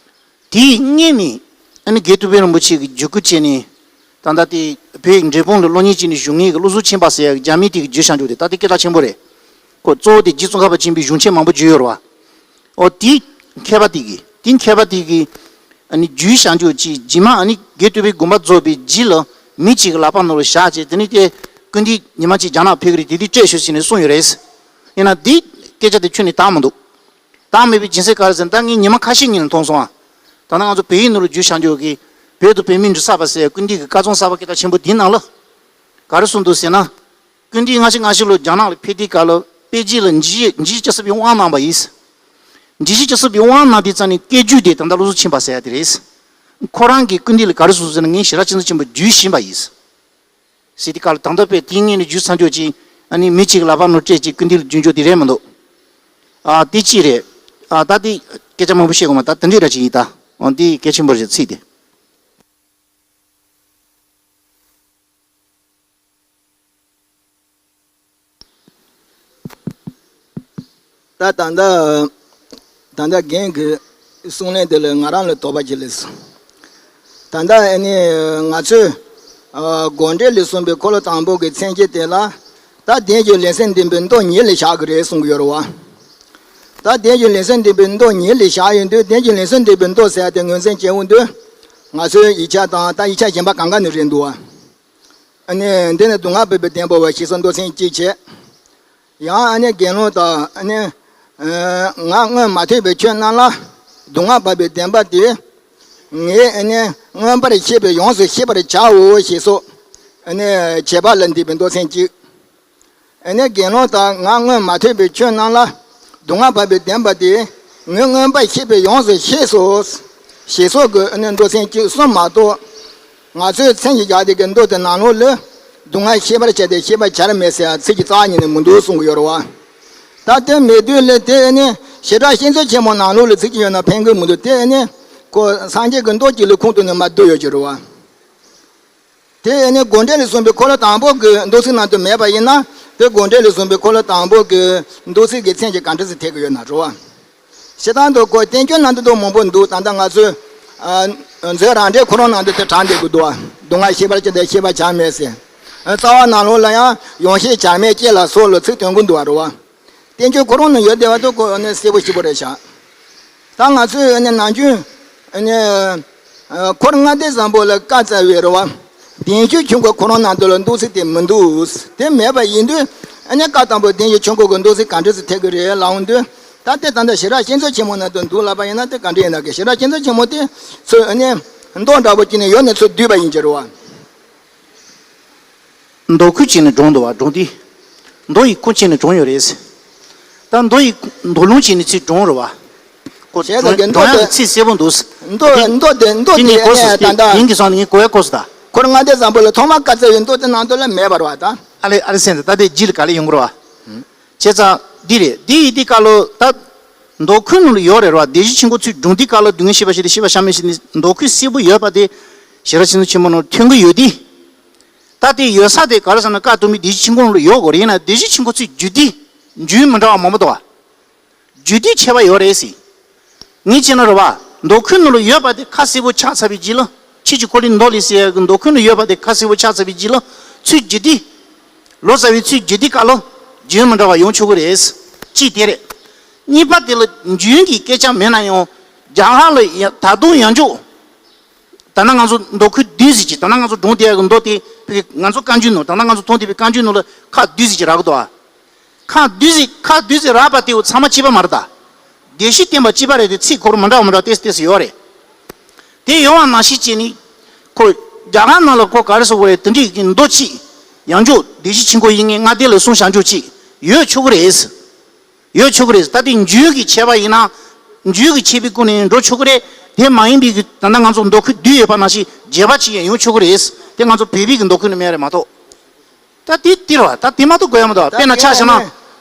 དེའི་སྔོན་ནས་ཨ་ནི་རྒན་ཐུབ་བསྟན་རིན་པོ་ཆེ་གིས་བརྒྱུད་སྐུལ་བྱས་ནས། ད་ལྟ་དེ་བོད་ཡིག་འབྲས་སྤུངས་ལ་སློབ་གཉེར་བྱས་ནས་བཞུགས་མཁན་གྱི་བློ་བཟང་ཆོས་འཕེལ་ཟེར་ཡག་རྒྱ་མིས་དེ་གི་བརྒྱུད་བཞག་རྒྱུ་དེ་ད་དེ་སྐད་གྲགས་ཆེན་པོ་རེད། ཁོ་གཙོ་བོ་དེ་རྗེ་ཙོང་ཁ་པ་ཆེན་པོས་གཞུང་ཆེན་མང་པོ་བརྒྱུད་ཡོད་རེད་བ། ཨོ་དེའི་མཁས་པ་དེ་གིས་དེའི་མཁས་པ་དེ་གིས་ཨ་ནི་བརྒྱུད་བཞག་རྒྱུ་ཅིག་རྗེས་མ་ཨ་ནི་རྒན་ཐུབ་པའི་དགོངས་པ་རྫོགས་པའི་རྗེས་ལ་མི་གཅིག་གི་ལག་པ་ནང་ལ་བཞག་བྱས། དེ་ནས་དེ་སྐུལ་འདེད་ཉི་མ་གཅིག་རྒྱ་ནག་ཕེབས་ཀྱི་རེད། དེ་དུས་སྤྲད་ཤོག་ཟེར་ནས་གསུངས་ཡོད་རེད། ཡིན་ན་དེའི་སྐད་ཆ་དེ་ཁྱོན་ནས་དག་མི་འདུག་དག་མེད་པའི་རྒྱུ་མཚན་ག་རེ་ཟེར་ན། ད་ངས་ཉི་མ་ཁ་ཤས་སྔོན་ལ་མཐོང་སོང་ཨ། ད་ནང་ང་ཚོ་བོད་ཡིག་ནང་ལ་བསྒྱུར་བཞག་རྒྱུ་གི་བོད་དུ་བོད་མིའི་འབྲུག་གསར་པ་ཟེར་སྐུལ་འདེད་ཀྱི་བཀའ་རྩོམ་གསར་པ་སྐད་གྲགས་ཆེན་པོ་འདིའི་ནང་ལ་ག་རེ་གསུངས་འདུག་ཟེར་ན། སྐུལ་འདེད་ལྔ་བཅུ་ང་བཞི་ལོ་རྒྱ་ནག་ལ་ཕེབས་དུས་སྐབས་ལ་པེ་ཅིན་ལ་འཇིགས་འཇིགས་བྱེད་སྤྱི་ཟབ་པའི་དབང་གནང་བ་ཡིན། འཇིགས་བྱེད་སྤྱི་ཟབ་པའི་དབང་གནང་དུས་ཙང་ནས་སྐད་སྒྱུར་དེ་ད་ལྟ་བློ་བཟང་ཆོས་འཕེལ་ཟེར་ཡ་དེ་རེད། ཁོ་རང་གིས་སྐུལ་འདེད་ལ་ག་རེ་གསུངས་ཟེར་ན། ངས་ཞེ་དྲག་ཅན་ཚོ་ཆེན་པོ་བརྒྱུད་བཞིན་པ་ཡིན། ཟེར་དུས་སྐབས་ལ་ད་ལྟ་པས་དེའི་སྔོན་ནས་བརྒྱུད་ཚར་རྒྱུ་ཅིག་ཨ་ནི་མི་གཅིག་གི་ལག་པ་ནང་སྤྲད་ཅིག་སྐུལ་འདེད་ལ་བསྒྱུར་རྒྱུ་དེ་རེད་མི་འདུག་ཨ་དེ་གཅིག་རེད། ཨ་ད་དེ་སྐད་ཆ་མང་པོ་བཤད་དགོས་མ། ད་དེ་འདྲས་ར་ཅིག་ཡིན་ད། ཨ་འདི་གལ་ཆེན་པོ་རེད་ཚིག་དེ། ད་ད་ལྟ་ད་ལྟ་རྒན་གྱི་གསུང་ལན་དེ་ལ་ང་རང་ལ་དོགས་པ་ཅིག་སླེབས་སོང་། ད་ལྟ་ཨ་ནི་ང་ཚོས་ཨ་དགོངས་འགྲེལ་ལས་གསུངས་པའི་འཁོར་ལོ་དང་པོ་གི་མཚན་བཅས་དེ་ལ་ད་བདེན་བཞིའི་ལེགས་བཤད་འདུན་པའི་མདོ་ཉིད་ལ་བཞག་གི་རེད་གསུང་གི་ཡོད་རེད་བ། ད་བདེན་བཞིའི་ལེགས་བཤད་འདུན་པའི་མདོ་ཉིད་ལ་བཞག་ཡོང་དུས། བདེན་བཞིའི་ལེགས་བཤད་འདུན་པའི་མདོ་ཟེར་ཡ་དེ་ངོས་འཛིན་བྱེད་འོང་དུས། ང་ཚོའི་ཡིག་ཆ་དང་ད་ཡིག་ཆ་གཞན་པ་གང་ག་ནས་རེད་འདུག་བ། ཨ་ནི་འདི་ནི་སྡུག་བསྔལ་བར་པའི་བདེན་པའོ་ཞེས་སོགས་མདོ་ཚན་གཅིག་བྱས། ཡང་ཨ་ནི་དགེ་སློང་དག་ཨ་ནི་ང་སྔོན་མ་ཐོས་པའི་ཆོས་རྣམས་ལ་སྡུག་བསྔལ་བར་པའི་བདེན་པ་དེ་ངས་ཨ་ནི་མངོན་པར་ཤེས་པས་ཡོངས་སུ་ཤེས་པར་བྱའོ་ཞེས་སོགས་ཨ་ནི་བྱེད་པ་ལ་འདུས་པའི་མདོ་ཚན་གཅིག་ཨ་ནི་དགེ་སློང་དག། ང་སྔོན་མ་ཐོས་པའི་ཆོས་རྣམས་ལ་སྡུག་བསྔལ་བར་པའི་བདེན་པ་དེ་ངས་མངོན་པར་ཤེས་པས་ཡོངས་སུ་ཤེས་སོ། ཞེས་སོགས་ཀྱི་ཨ་ནི་མདོ་ཚན་བཅུ་གསུམ་མ་གཏོགས། ང་ཚོས་མཚན་ཞིག་བཞག་དེ་གི་མདོ་དེ་ནང་ལོགས་ལ་སྡུག་བསྔལ་ཤེས་པར་བྱ་སྟེ་ཤེས་པར་བྱར་མེད་ཟེར་ཚིག་གི་རྩ་བ་ཉིད་ནས་མི་འདུག་གསུང་གི་ཡོད་རེད་བ། ད་དེ་མེད་དུས་ལ་དེ་ཨ་ནི་བྱེ་བྲག་བཤད་མཛོད་ཆེན་མོ་ནང་ལོགས་ལ་ཚིག་གཅིག་ཡོད་ན་ཕན་གི་མི་འདུག་དེ་ཨ་ནི་ཁོ་སངས་རྒྱས་ཀྱི་མདོ་གཅིག་ལ་ཁུངས་གཏུགས་ནས་མར་བསྡུས་ཡོད་ཀྱི་རེད་བ། དེ་ཨ་ནི་དགོངས་འགྲེལ་ལས་གསུངས་པའི་འཁོར་ལོ་དང་པོ་གི་མདོ་ཚིག་ནང་དུ་མེད་པ་ཡིན་ན། དེ་དགོངས་འགྲེལ་ལས་གསུངས་པའི་འཁོར་ལོ་དང་པོ་གི་མདོ་ཚིག་གི་མཚན་གྱི་ག་འདྲ་ཟེར་འཐད་ཀྱི་ཡོད་ན་རེད་བ། སྤྱིར་བཏང་དུ་ཁོ་བསྟན་བཅོས་ནང་དུ་མང་པོ་འདུག་ད་ལྟ་ང་ཚོས་ཨ་མཛོད་རང་འགྲེལ་ཁོ་རང་ནང་དུ་དེ་དྲངས་བསྡད་ཀྱི་འདུག་བ། སྡུག་བསྔལ་ཤེས་པར་བྱ་སྟེ་ཤེས་པར་བྱར་མེད་ཟེར། རྩ་བ་ནང་ལོགས་ལ་ཡང་ཡོངས་ཤེས་བྱར་མེད་ཅེས་ལ་སོགས་ལ་ཚིག་དོན་ཀུན་འདུག་བ་རེད་བ། བསྟན་བཅོས་ཁོ་རང་ནང་ཡོད་བསྡད་པ་དེ་ཁོ་ནི་གསལ་པོ་ཞེ་པོ་རེད་ཤག་ད་ང་ཚོས་ནི་ནམ་རྒྱུན་ནི་འཁོར་ལྔ་སྡེ་བཟང་པོ་ལ་བཀའ་སྩལ་བའི་རེད་བ། བདེན་བཞིའི་ཆོས་འཁོར་ཁོ་རང་ནང་དུ་ལ་མདོ་ཚིག་དེ་མི་འདུག་དེ་མེད་པ་ཡིན་དུས་ནི་བཀའ་དང་པོ་བདེན་བཞིའི་ཆོས་འཁོར་གྱི་མདོ་ཚིག་ག་འདྲ་ཟེར་འཐད་ཀྱི་རེད་ལབ་འོང་དུས། ད་དེ་ད་ལྟ་ཞེ་དྲག་བསྐྱེད་རྫོགས་ཆེན་མོ་ནང་དུ་འདུག་ལབ་པ་ཡིན་ན་དེ་ག་འདྲ་ཡིན་ན་གི། ཞེ་དྲག་བསྐྱེད་རྫོགས་ཆེན་མོ་དེ་ཚོས་ནི་མདོ་འདྲ་པོ་ཅིག་ནི་ཡོད་ནི་ཚོས་བསྡུས་པ་ཡིན་གྱི་རེད་བ། མདོ་ཁུངས་བྱས་ནས་དྲངས་འདུག་བ། དྲངས་ཏེ། མདོ་ཡི་ཁུངས་བྱས་ནས་དྲངས་ཡོད་རེད། ད་མདོ་ཡི་མདོ་ལུང་བྱས་ནས་ཚིག་དྲངས་རེད་བ། ཁོ་བྱས་ཙང་གི་མདོ་དྲངས་ཡག་དེ་གི་ཚིག་གསལ་པོ་འདུག་མདོ་དེ་མདོ་དེ་མདོ་དེ་དེ་ནས་གོ་སོང་། ད་ལྟ་ཡིན་གྱི་སོང་ནས་ངས་གོ་ཡག་གོ་སོང་ད། འཁོར་ལྔ་སྡེ་བཟང་པོ་ལ་ཐོག་མར་བཀའ་སྩལ་བའི་མདོ་དེ་ནང་དུ་ལ་མེད་པ་རེད་བ་ད། ཨ་ལེ་ཨ་ལེ་སེམས་ད་ད་དེ་རྗེས་ལ་ག་ལེ་ཡོང་གི་རེད་བ། བྱས་ཙང་འདི་རེད། འདི་ཡི་འདི་བཀའ་སློབ་ད། མདོ་ཁུངས་ནང་ལ་ཡོད་རེད་ར། བདེན་བཞིའི་ཆོས་འཁོར་ཚུལ་སྒྲུང་འདི་བཀའ་སློབ་སྡུག་བསྔལ་ཤེས་པར་བྱས་ཏེ་ཤེས་པར་བྱར་མེད་ཟེར་ནས་མདོ་ཁུངས་གསལ་པོ་ཡོད་པ་དེ། ཞེ་དྲག་བསྐྱེད་རྫོགས་ཆེན་མོ་ནང་ཐོན་གྱི་ཡོད་དེ། ད་དེ་ཡོད་ས་དེ་ག་རེ་ཟེར་ན་བཀའ་གཏུམ་པའི་བདེན་བཞིའི་ཆོས་འཁོར་ནང་ལ་ཡོད་དགོས་རེད། ཡིན་ན་བདེན་བཞིའི་ཆོས་འཁོར་ཚུལ་བརྒྱུད་དེ་རྒྱུན་མི་འདྲ་བ་མང་པོ་འདུག་བ། རྒྱུད་སྡེ་ཁྱད་པར་ཡོད་རེད་ཟེར། ངས་བྱས་ན་རེད་བ། མདོ་ཁུངས་ནང་ལ་ཡོད་པ་དེ་ཁ་གསལ་པོ་ཆགས་ཚར་བའི་རྗེས་ལ། ཁྱེད་ཀྱི་འཁོར་ལོའི་མདོ་ལས་ཟེར་ཡག་གི་མདོ་ཁུངས་ནང་ཡོད་པ་དེ་ཁ་གསལ་པོ་ཆགས་ཚར་བའི་རྗེས་ལ། ཚུལ་བརྒྱུད་དེ། ལོ་ཙཱ་བའི་ཚུལ་བརྒྱུད་དེ་བཀའ་སློབ་རྒྱུན་མི་འདྲ་བ་ཡོང་ཆོག་གི་རེད། གཅིག་དེ་རེད། གཉིས་པ་དེ་ལ་རྒྱུན་གྱི་སྐད་ཆ་མེད་ན་ཡང་། རྒྱ་གར་ལ་ཡ་ད་དུང་ཡང་འཇོག་ད་ནང་ང་ཚོ་མདོ་ཁུངས་བསྡུས་ཟིག་གི་ད་ནང་ང་ཚོ་སྒྲུང་དེ་ཡག་གི་མདོ་དེ་ཕ་གི་ང་ཚོ་བཀའ་འགྱུར་ནང་ད་ནང་ང་ཚོ་མཐོང་བསྡད་པའི་བཀའ་འགྱུར་ནང་ལ་ཁ་བསྡུས་ཟིག་གི་རག་གི་འདུག་ཨ། ཁ་བསྡུས་ཟིག་ཁ་བསྡུས་ཟིག་རག་པ་དེའུ་ཚང་མ་གཅིག་པ་མ་རེད་ད། བདེན་བཞིའི་བསྟན་པ་གཅིག་པ་རེད་དེ་ཚིག་ཁོ་རང་མི་འདྲ་བ་མི་འདྲ་བ་ཏེས་ཏེས་ཡོད་རེད། དེ་ཡོང་བ་ནང་བཞིན་བྱས་ནས། ཁོ་རྒྱ་གར་ནང་ལ་ཁོ་ག་རེ་ཟེར་དགོས་རེད། དེ་འདྲའི་གི་མདོ་གཅིག་ཡང་འཇོག་བདེན་བཞིའི་ཆོས་འཁོར་ཡིན་ངེས་ལྔ་སྡེ་ལ་གསུངས་བཞག་འཇོག་གཅིག་ཡོད་ཆོག་གི་རེད། ཡོད་ཆོག་གི་རེད། ད་དེ་རྒྱུན་གྱི་ཆད་པ་ཡིན་ན། རྒྱུན་གྱི་ཆད་པའི་སྒོ་ནས་འགྲོ་ཆོག་གི་རེད། དེ་མ་ཡིན་པའི་གི་ད་ལྟ་ང་ཚོ་མདོ་ཁུངས་བསྡུས་ཡོད་པ་ནང་བཞིན་རྒྱས་པ་གཅིག་ཡང་ཡོང་ཆོག་གི་རེད། དེ་ང་ཚོ་བོད་པའི་གི་མདོ་ཁུངས་ནས་མེད་རེད་མ་གཏོགས། ད་དེ་དེ་རེད་བ། ད་དེ་མ་གཏོགས་དགོས་ཡ་མ་གཏོགས་དཔེར་ན་ཆ་བཞག་ན།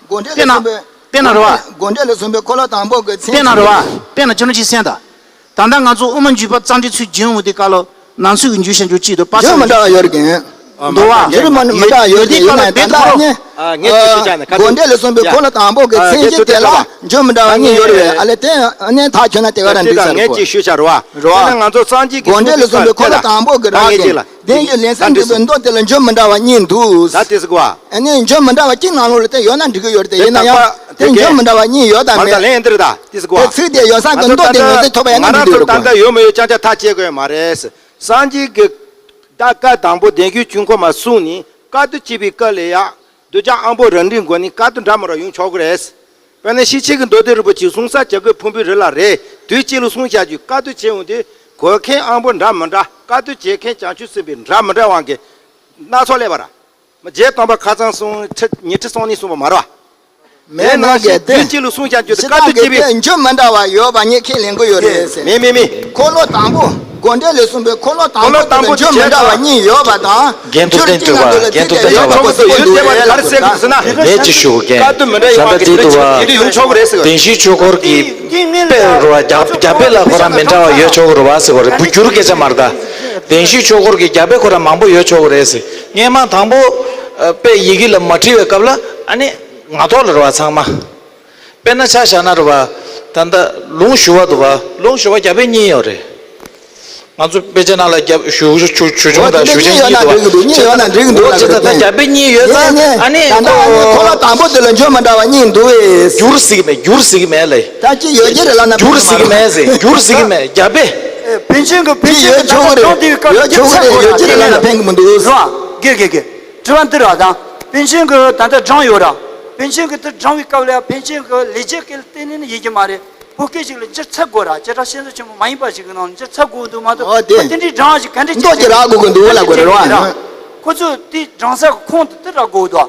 དགོངས་འགྲེལ་དཔེར་ན་ལ་གསུངས་པའི་དཔེར་ན་རེད་བ། དགོངས་འགྲེལ་ལ་གསུངས་པའི་འཁོར་ལོ་དང་པོ་གི་མཚན་དཔེར་ན་རེད་བ། དཔེར་ན་ཁྱོད་རང་ཅིག་གསན་དང་། ད་ལྟ་ང་ཚོ་དབུ་མ་འཇུག་པ་རྩ་འགྲེལ་ཚུལ་རྒྱུན་འོང་དེ་སྐབས་ལ་ནང་ཚུལ་གྱི་འཇུག་བྱ་འཇུག་གཅིག་ཏུ་པ་རྒྱུན་མི་འདྲ་བ་ཡོད་རེད་གི། འདུག་བ། རྒྱུན་མི་འདྲ་བ་ཡོད་དེ་སྐབས་ལ་དཔེ་ཁོ་རང་། ངས་ཅིག་ཤོད་བྱ་ནས་ཁ་དགོངས་འགྲེལ་ལ་གསུངས་པའི་འཁོར་ལོ་དང་པོ་གི་མཚན་གཞི་དེ་ལ་རྒྱུན་མི་འདྲ་བ་གཉིས་ཡོད་རེད། ཨ་ལེ་དེ་ཨ་ནེ་ཐག་ཆོད་ན་དེ་ག་རང་འགྲིག་ས་རེད་གོ། ངས་ཅིག་ཤོད་བྱ་རེད་བ། རེད་བ། དེ་ན་ང་ཚོ་སངས་རྒྱས་ཀྱི་དགོངས་འགྲེལ་ལ་གསུངས་པའི་འཁོར་ལོ་དང་པོ་གི་རང་གི་བདེན་བཞི་ལེན་གསུམ་འདུས་པའི་མདོ་དེ་ལ་རྒྱུན་མི་འདྲ་བ་གཉིས་འདུག་ད་དེ་ཟེར་གོ་བ། ཨ་ནི་རྒྱུན་མི་འདྲ་བ་གཅིག་ནང་ལོགས་ལ་དེ་ཡོད་ན་འགྲིག་གི་ཡོད་རེད་དེ། ཡིན་ན་ཡང་དེ་རྒྱུན་མི་འདྲ་བ་གཉིས་ཡོད་དམ་མེད། མ་ད་ལན་འདི་རེད་ད་དེ་ཟེར་གོ་བ། དེ་ཚིག་དེ་ཡོད་ས་གི་མདོ་དེ་ངོས་འཛིན་ཐུབ་པ་ཡང་ང་ང་རང་འགྲིག་ཚོ་ད་གི་ལྟ་ཡོད་མ་ཡོད་ཅང་ཅང་ཐག་བཅད་དགོས་ཡོད་མ་རེད། སངས་རྒྱས་ཀྱི་ད་བཀའ་དང་པོ་བདེན་བཞིའི་ཆོས་འཁོར་མ་གསུངས་ནས་བཀའ་བསྡུ་བྱས་པའི་སྐབས་ལ་ཡང་། གདུལ་བྱ་དབང་པོ་རང་འགྲེལ་སྒོ་ནས་བཀའ་བསྡུ་འདྲ་མི་འདྲ་ཡོང་ཆོག་གི་རེད། དཔེར་ན་ཤེར་ཕྱིན་གྱི་མདོ་སྡེ་རིན་པོ་ཆེས་གསུངས་ས་བྱ་རྒོད་ཕུང་པོའི་རི་ལ་རེད། དུས་གཅིག་ལ་གསུངས་བཞག་རྒྱུ་བཀའ་བསྡུ་བྱས་འོང་དུས་གོ་མཁན་དབང་པོ་འདྲ་མི་འདྲ་བཀའ་བསྡུ་བྱེད་མཁན་བྱང་ཆུབ་སེམས་དཔའི་འདྲ་མི་འདྲ་དབང་གི་སྣ་ཚོགས་སླེབས་པ་ར། རྗེ་དམ་པ་ཁ་སང་གསུངས་ཁྲི་ཉི་ཁྲི་སང་ཉིན་གསུངས་པ་མ་རེད་བ། མེད་ན་གལ་ཏེ། དུས་གཅིག་ལ་གསུངས་བཞག་རྒྱུ་དེ་བཀའ་བསྡུ་བྱས་པའི་རྒྱུན་མི་འདྲ་བ་ཡོད་པ་གཉིས་ཁས་ལེན་གྱི་ཡོད་རེད་ཟེར། མེད་མེད་མེད། འཁོར་ལོ་དང་པོ། དགོངས་འགྲེལ་ལས་གསུངས་པའི་འཁོར་ལོ་དང་པོ་དེ་ལ་རྒྱུན་མི་འདྲ་བ་གཉིས་ཡོད་པ་དང་། རྒྱན་དུ་བསྟན་གྲུབ་པ་རྒྱན་དུ་བསྟན་གྲུབ་པ་ཡོད་དེ་བ་ག་རེ་ཟེར་གྱི་ཟེར་ན། ལས་ཀྱི་ཞུ་རྒྱན། བཀའ་བསྡུ་མི་འདྲ་ཡོད་པ་གི་དེ་ཡོང་ཆོག་གི་རེད་ཟེར་གི། བདེན་བཞིའི་ཆོས་འཁོར་གྱི་དཔེ་རུ་བ་རྒྱ་རྒྱ་དཔེ་ལ་ཁོ་རང་མི་འདྲ་བ་ཡོད་ཆོག་གི་རུ་བ་ཟེར་བ་རེད། བུ་འགྱུར་སྐད་ཆ་མ་རེད་ད། བདེན་བཞིའི་ཆོས་འཁོར་གྱི་རྒྱ་དཔེ་ཁོ་རང་མང་པོ་ཡོད་ཆོག་གི་རེད་ཟེར། སྔན་མ་དང་པོ་དཔེ་ཡི་གེ་ལ་མ་བྲིས་པའི་སྐབས་ལ་ཨ་ནི་ངག་ཐོག་ལ་རུ་བ་ཚང་མ། དཔེར་ན་ཆ་བཞག་ན་རེད་བ། ད་ལྟ་ལུང་ཞུ་བ་འདུག་བ། ལུང་ཞུ་བ་རྒྱ་དཔེ་གཉིས་ཡོད་རེད། ང་ཚོ་དཔེ་ཆ་ནང་ལ་རྒྱ་ཞུ་ཞུ་ཞུ་ཆུང་དང་ཞུ་ཆེན་གཉིས་འདུག་བ། གཉིས་ཡོད་ན་འགྲིག་འདུག་ལ་ཅི་ད་ད་རྒྱ་དཔེ་གཉིས་ཡོད་ཙང་ཨ་ནི་ད་ལྟ་ཨ་ནི་འཁོར་ལོ་དང་པོ་དེ་ལ་འཇོན་མི་འདྲ་བ་གཉིས་འདུག་བས། འགྱུར་སྲིད་མེད། འགྱུར་སྲིད་མེད་ལེ། ད་ཅི་ཡོད་ཀྱི་རེད་ལ་ན། འགྱུར་སྲིད་མེད་ཟེར། འགྱུར་སྲིད་མེད། རྒྱ་དཔེ། པཎ་ཆེན་གྱི་པཎ་ཆེན་གྱི་ད་ལྟ་སྟོང་དེའི་སྐབས་ཡོད་ཆོག་གི་རེད། ཡོད་ཀྱི་རེད་ལ་ན་ཕན་གི་མི་འདུག་རེད་བ། དགེ་དགེ་དགེ། དྲི་བ་འདི་ར་དང་། པཎ་ཆེན་གྱི་ད་ལྟ་བགྲངས་ཡོད་ར། པཎ་ཆེན་གྱི་དེ་བགྲངས་པའི་སྐབས་ལ་ཡང་པཎ་ཆེན་གྱི་ལས་རྒྱུ་སྐད་ལ་བརྟེན་ནས་ནི་ཡིན་གྱི་མ་རེད། བོད་སྐད་ཞིག་ལ་འགྱུར་ཚད་དགོས་ར། བྱེ་བྲག་བཤད་མཛོད་ཆེན་མོ་མ་ཡིན་པ་ཞིག་གི་ནང་ལ་འགྱུར་ཚད་དགོས་འདུག་མ་གཏོགས། ཨོ་དེ། དེ་འདྲའི་བགྲངས་ཞིག་ག་འདྲ་ཅིག་མདོ་ཅིག་རག་དགོས་ཀྱི་འདུག་ལ་དགོས་རེད་བ། ཁོ་ཚོས་དེ་བགྲངས་ས་གི་ཁུངས་དེ་དེ་རག་དགོས་འདུག་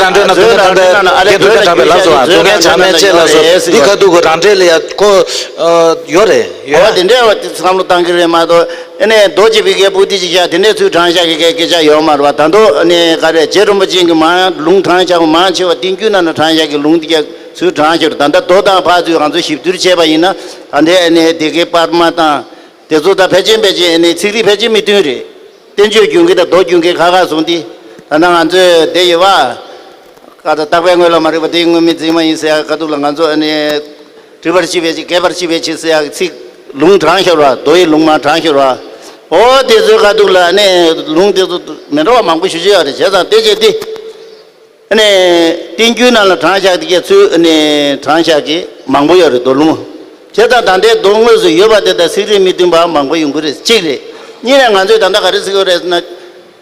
རང་གྲོལ་ནང་དེ་ནས་ད་ལྟ་སྐད་དུ་བཀའ་དྲངས་པའི་ལགས་སོ། རྫོགས་ཆེན་ཕྱག་མའི་ལྕེ་ལ་སོགས་འདི་ཁ་ཐུག་གི་རང་གྲོལ་ལ་ཡ་ཁོ་ཡོད་རེད། ཡོད། འོ་དེ་འདྲའི་བ་དེ་བསམ་བློ་བཏང་གི་རེད་མ་གཏོགས། ཨ་ནི་རྡོ་རྗེ་བི་ཀའི་པོ་ཏི་ཅིག་བཞག་དེ་འདྲའི་ཚུལ་བགྲང་བཞག་གི་སྐད་ཆ་ཡོད་མ་རེད་བ། ད་དུང་ཨ་ནི་ག་རེ་རྗེ་རིན་པོ་ཆེ་གི་མ་ལུང་བགྲང་བཞག་མང་ཆེ་བ་བསྟན་འགྱུར་ནང་ན་བགྲང་བཞག་གི་ལུང་དེ་ག་ཚུལ་བགྲང་བཞག་རེད། ད་ལྟ་མདོ་དང་ཕར་ཚུར་ང་ཚོ་ཞིབ་བསྡུར་བྱས་པ་ཡིན་ན། ད་ལྟའི་ཨ་ནི་དེ་གའི་པར་མ་དང་དེ་ཚོ་ད་ཕལ་ཆེར་ཕལ་ཆེར་ཨ་ནི་ཚིག་རིས་ཕལ་ཆེར་མི་མཐུན་རེད། བསྟན་བཅོས་རྒྱུན་གྱི་དང་མདོ་རྒྱུན་གྱི་ཁ་ཁ་བཟུང་སྟེ། ད་ལྟ་ང་ཚོས་དེ་ཡོད་པ། ཀ་ད་རྟག་པའི་དངོས་ལ་མ་རིག་པ་དེ་དངོས་མེད་འཛིན་མ་ཡིན་ཟེར་ཡག་ཁ་ཐུག་ལ་ང་ཚོ་ཨ་ནི་བྲི་བར་ཤེས་པའི་ཕྱིར། རྒྱས་པར་ཤེས་པའི་ཕྱིར་ཟེར་ཡག་གི་ཚིག་ལུང་དྲངས་ཤོར་བ། མདོ་ཡི་ལུང་མ་དྲངས་ཤོར་བ། འོ་དེ་ཚོའི་ཁ་ཐུག་ལ་ཨ་ནི་ལུང་དེ་ཚོ་མི་འདྲ་བ་མང་པོ་ཞུ་རྒྱུ་ཡོད་རེད། བྱས་ཙང་དེ་བྱས་ཏེ། ཨ་ནི་བསྟན་འགྱུར་ནང་ལ་དྲངས་བཞག་དེ་གའི་ཚུལ་ཨ་ནི་དྲངས་བཞག་གི་མང་པོ་ཡོད་རེད། མདོ་ལུང་། བྱས་ཙང་ད་ལྟའི་མདོ་དངོས་སུ་ཡོད་པ་དེ་དང་ཚིག་རིས་མི་མཐུན་པ་མང་པོ་ཡོང་གི་རེད། གཅིག་རེད། གཉིས་ནས་ང་ཚོས་ད་ལྟ་ག་རེ་ཟེར་གྱི་ཡོད་རེད་ཟེར་ན།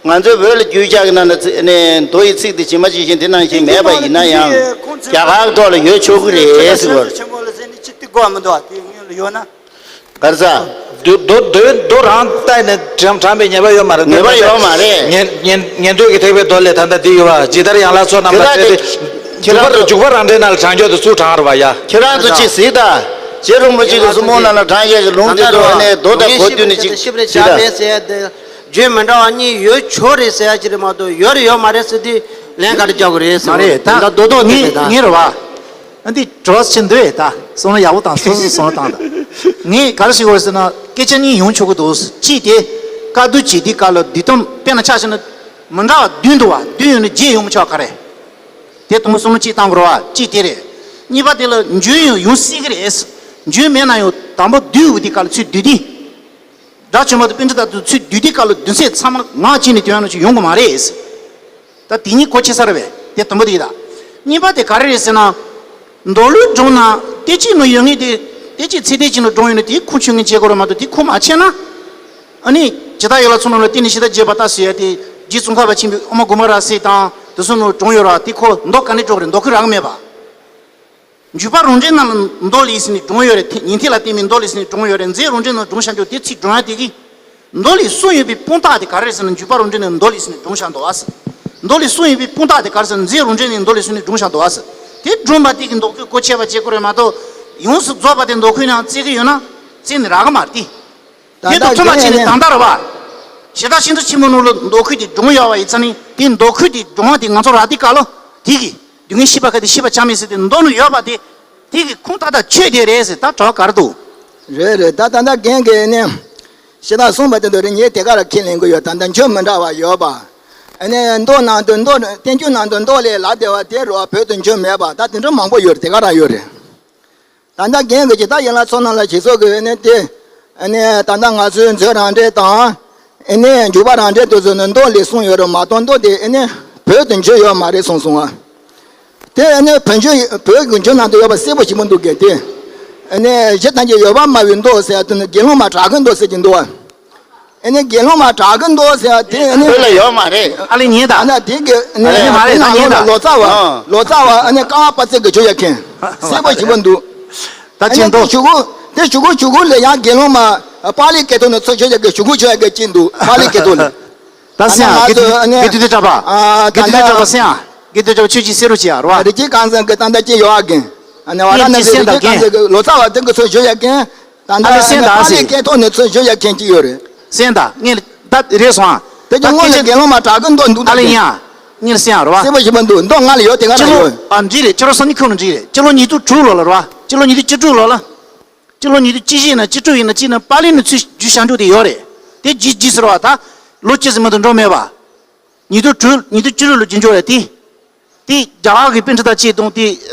ང་ཚོའི་བོད་ལ་རྒྱུད་བཞག་གི་ནང་ན་ཚིག་ནས་མདོ་ཡི་ཚིག་དེ་ཇི་མ་ཇི་བཞིན་དེ་ནང་བཞིན་མེད་པ་ཡིན་ན་ཡང་རྒྱ་གར་ཐོག་ལ་ཡོད་ཆོག་གི་རེད་ཟེར་བ། ཆེན་པོ་ལ་ཟེར་ནས་ཅི་སྟེ་དགོས་མི་འདུག་བ། དེ་ངོས་ལ་ཡོད་ན། ག་རེ་ཟ། མདོ་མདོ་མདོ་མདོ་རང་བལྟས་ནས་དྲངས་དྲངས་པའི་ངེས་པ་ཡོད་མ་རེད། ངེས་པ་ཡོད་མ་རེད། ཉན་ཉན་ཉན་ཐོས་ཀྱི་ཐེག་པའི་མདོ་ལས་ད་ལྟ་འདི་ཡོད་བ། ཇི་ལྟར་ཡན་ལག་ཚོགས་རྣམས་ལ་དེ་སྤྲད་དེ། འཇུག་པ་འཇུག་པ་རང་འགྲེལ་ནང་ལ་དྲངས་ཆོག་དེ་ཚུར་དྲངས་རེད་བ་ཡ། ཁྱེད་རང་ཚོ་ཅིག་གཟིགས་དང་། རྗེ་རིན་པོ་ཆེ་གི་གསུང་འབུམ་ནང་ལ་དྲངས་ཡས་ཀྱི་ལུང་དེ་ཚོ་ཨ་ནི་མདོ་དང་གོ་བསྡུར་ནས་ཅིག་གཟིགས་དང་། བརྗོད་མི་འདྲ་བ་གཉིས་ཡོད་ཆོག་རེད་ཟེར་ཡ་ཅིག་རེད་མ་གཏོགས། ཡོད་རེད་ཡོད་མ་རེད་ཟེར་དུས་ལན་ག་རེ་རྒྱག་དགོས་རེད་ཟེར་བ་རེད། ད་མདོ་མདོ་ངས་ངས་རེད་བ། ཨ་འདི་དྲི་བ་ཕྱིན་འདུག་ད་བསམ་བློ་ཡག་པོ་དང་སོ་སོ་བསམ་བློ་བཏང་དང་། ངས་ག་རེ་ཞིག་འོས་ཟེར་ན། སྐད་ཆ་གཉིས་ཡོང་ཆོག་གི་འདུག་གཅིག་དེ་བཀའ་བསྡུ་བྱེད་དུས་སྐབས་ལ་བསྡུས་དམ་དཔེར་ན་ཆ་བཞག་ན་མི་འདྲ་བ་བདུན་འདུག་བ། བདུན་ཡོད་ན་བརྒྱད་ཡོང་མི་ཆོག་ག་རེ། དེ་དང་པོ་བསམ་བློ་གཅིག་བཏང་དགོས་རེད་བ། གཅིག་དེ་རེད། གཉིས་པ་དེ་ལ་འཇུག་ཡང་ཡོང་སྲིད་ཀྱི་རེད། འཇུག་མེད་ན་ཡང་དང་པོ་བསྡུས་འོས་དུས་སྐབས་ལ་ཚུར་བསྡུས་ཏེ། སྒྲ་ཆེན་པོ་དང་པཎྜི་ཏ་དང་ཚུར་བསྡུས་དུས་སྐབས་ལ་བསྡུས་ཚད་ཚང་མ་ངག་བཅད་ནས་དོན་ཡོད་ན་ཅིག་ཡོང་གི་མ་རེད། ད་དེ་གཉིས་གོ་ཆོད་ས་རེད་པས། དེ་དང་པོ་དེ་ཡིན་ད། གཉིས་པ་དེ་ག་རེ་རེད་ཟེར་ན། མདོ་ལུགས་སྒྲུང་ནང་བསྟན་བཅོས་ནང་ཡོད་ངེས་དེ། བསྟན་བཅོས་ཚིག་དོན་གཅིག་ནང་སྒྲུང་ཡོད་ན་དེ་ཁུངས་འཁྱོལ་ངེས་བྱེད་དགོས་རེད་མ་གཏོགས། དེ་ཁུངས་མ་འཁྱོལ་ན། ཨ་ནི་ཇི་ལྟར་ཡན་ལག་ཚོགས་རྣམས་ལ་བརྟེན་ནས་ཤིང་རྟ་བརྒྱད་པ་ལྟར་ཟེར་ཡ་དེ། རྗེ་ཙོང་ཁ་པ་ཆེན་པོའི་དབུ་མ་དགོངས་པ་རབ་གསལ་དང་དེ་ཚོ་ནང་སྒྲུང་ཡོད་རེད་བ། དེ་ཁོ་མདོ་ག་ནས་དཀྲོགས་རེད། མདོ་ཁུངས་རག་གི་མེད་པ། འཇུག་པ་རང་འགྲེལ་ནང་ལ་མདོ་ལས་ཟེར་ནས་སྒྲུང་ཡོད་རེད། ཉན་ཐོས་ལ་བརྟེན་པའི་མདོ་ལས་ཟེར་ནས་སྒྲུང་ཡོད་རེད། མཛད་རང་འགྲེལ་ནང་སྒྲུང་བཞག་འདུག་དེ་ཚིག་སྒྲུང་ཡ་དེ་གིས་མདོ་ལས་གསུངས་ཡོད་པའི་དཔང་རྟགས་དེ་ག་རེ་རེད་ཟེར་ན། འཇུག་པ་རང་འགྲེལ་ནང་མདོ་ལས་ཟེར་ནས་སྒྲུང་བཞག་འདུག་ཨ། མདོ་ལས་གསུངས་ཡོད་པའི་དཔང་རྟགས་དེ་ག་རེ་ཟེར་ན། མཛད་རང་འགྲེལ་ནས་མདོ་ལས་ཟེར་ནས་སྒྲུང་བཞག་འདུག་ཨ། དེ་སྒྲུང་པ་དེ་གིས་མདོ་ཁུངས་གོ་ཆོད་པ་བྱེད་དགོས་རེད་མ་གཏོགས། ཡོངས་སུ་རྫོགས་པ་དེ་མདོ་ཁུངས་ནང་བཙལ་གི་ཡོད་ན་བཙལ་ནས་རག་གི་མ་རེད་དེ། དེ་དང་མཐུན་པ་བྱས་ནས་ད་ལྟ་རེད་བ། ཞེ་དྲག་ཤིང་རྟ་ཆེན་མོ་ནང་ལ་མདོ་ཁུངས་དེ་སྒྲུང་ཡོད་པ་ཡིན་ཙང་ནི། དེ་མདོ་ཁུངས་དེ་སྒྲུང་བ་དེ་ང་ཚོ་རག་དུས་སྐབས་ལ་དེ་གི་སྡུག་བསྔལ་ཤེས་པ་ག་དེ་ཤེས་པ་ཆགས་མེད་ཟེར་དེ་མདོ་ནང་ཡོད་པ་དེ། དེ་གི་ཁུངས་ཐག་ཐག་ཆོད་དེ་རེད་ཟེར། ད་གྲྭ་བ་ག་རེ་འདུག་རེད་རེད། ད་ད་ལྟ་རྒན་གྱིས་ནི་ཞེ་དྲག་གསུངས་པ་དེ་འདྲ་རེད། ངས་དེ་ག་རང་ཁས་ལེན་གྱི་ཡོད། ད་ལྟ་འཇུག་མི་འདྲ་བ་ཡོད་པ། ཨ་ནི་མདོ་ནང་དུ་མདོ། བསྟན་འགྱུར་ནང་དུ་མདོ་ལས་ལབ་བསྡད་པ་དེ་རུ་བོད་དུ་འཇུག་མེད་པ་ད་དེ་འདྲ་མང་པོ་ཡོད་རེད། དེ་ག་རང་ཡོད་རེད། ད་ལྟ་རྒན་གྱིས་ཇི་ལྟར་ཡན་ལག་ཚོགས་རྣམས་ལ་ཞེས་སོགས་ཀྱི་ཨ་ནི་དེ། ཨ་ནི་ད་ལྟ་ང་ཚོའི་མཛོད་རང་འགྲེལ་དང་། ཨ་ནི་འཇུག་པ་རང་འགྲེལ་དེ་ཚོ་ནི་མདོ་ལས་གསུངས་ཡོད་རེད་མ་གཏོགས། མདོ་དེ་ཨ་ནི་བོད་དུ་འཇུག་ཡོད་མ་རེད་གསུངས་སོང་ང་། དེ་ཨ་ནི་བོད་འཇུག་བོད་ཀྱི་འཇུག་ནང་དུ་ཡོད་པ་གསལ་པོ་ཞིག་མི་འདུག་གས་དེ། ཨ་ནི་གཞི་ཐམས་ཅད་ཡོད་པར་སྨྲ་བའི་མདོ་ཟེར་ཡ་དེ་ནི་དགེ་སློང་མ་གྲགས་ཀྱི་མདོ་ཟེར་གྱི་འདུག་བ། ཨ་ནི་དགེ་སློང་མ་གྲགས་ཀྱི་མདོ་ཟེར་ཡ་དེ་ཨ་ནི་བོད་ལ་ཡོད་མ་རེད། ཨ་ལས་ཉན་དང་། ཨ་ན་དེ་གི་ཨ་ནི་ཨ་ལས་མ་རེད། ད་ཉན་དང་། ལོ་ཙཱ་བ། ཨ། ལོ་ཙཱ་བ་ཨ་ནི་ཀ་བ་པ་ཙི་གི་བརྗོད་ཡ་མཁན་གསལ་པོ་ཞིག་མི་འདུག་ད་ཨ་ནི་ཅི་འདུག་དེ་གཞུག་གུ་དེ་གཞུག་གུ་གཞུག་གུ་ལ་ཡང་དགེ་སློང་མ་པཱ་ལིའི་སྐད་ཐོག་ནས་ཚུར་བརྗོད་ཡ་གི་གཞུག་གུ་བརྗོད་ཡ་གི་ཅི་འདུག་པཱ་ལིའི་སྐད་ཐོག་ནས། ད་སེང་ཨ། དགེ་ཐུ་དགེ་ཐུ་གྲགས་པ། ཨ། དགེ་ཐུ་གྲགས་པ་སེང་ཨ། དགེ་ཐུ་གྲགས་པ་ཁྱོད་ཀྱིས་གསལ་རོགས་བྱེད་ཨ་རོ་ཨ། རི་སྐྱེས་རྐང་འཛིན་གྱི་ད་ལྟ་ཅི་ཡོད་ཨ་གིན། ཨ་ནི་བ་ར་ན་ནི་རི་སྐྱེས་རྐང་འཛིན་གྱི་ལོ་ཙཱ་བ་དེ་གི་ཚུར་བརྗོད་ཡ་གིན། ད་ལྟ་ཨ་ལེ་སེང་ད་ཨ་པཱ་ལིའི་སྐད་ཐོག་ནས་ཚུར་བརྗོད་ཡ་མཁན་ཅི་ཡོད་རེད། སེང་ད་ངས་ད་རེད་སོང་ཨ། དེ་ཀྱི་སྔོན་ལ་དགེ་སློང་མ་གྲགས་ཀྱི་མདོ་འདུག་ཨ་ལེ་ཡིན་ཨ། ངས་སེང་ཨ་རོ་ཨ། གསལ་པོ་ཞིག་མི་འདུག་མདོ་ང་ལ་ཡོད་དེ་ང་ལ་ཡོད། ཨ་འདི་རེད། ཕྱི་ལོ་སང་ཉིན་ཁོ་ན་འདི་རེད། ཕྱི་ལོ་ཉིས་སྟོང་དྲུག་ལོ་ལ་རོ་ཨ། ཕྱི་ལོ་ཉིས་སྟོང་བཅུ་དྲུག་ལོ་ལ། སྤྱི་ལོ་ཉིས་སྟོང་བཅུ་བཞི་ཡིན་ན་བཅུ་དྲུག་ཡིན་ན་གཅིག་ན་པཱ་ལི་ནས་ཚུར་བསྒྱུར་བཞག་འཇོག་དེ་ཡོད་རེད། དེ་རྗེས་རྗེས་ཟེར་བ་ད་ལོ་གཅིག་ཙམ་མ་གཏོགས་འགྲོ་མེད་པ། ཉིས་སྟོང་དྲུག་ཉིས་སྟོང་བཅུ་དྲུག་ལོ་བསྒྱུར་འཇོག་རེད་དེ། དེ་རྒྱ་གར་གྱི་པཎྜི་ཏ་གཅིག་དང་དེ་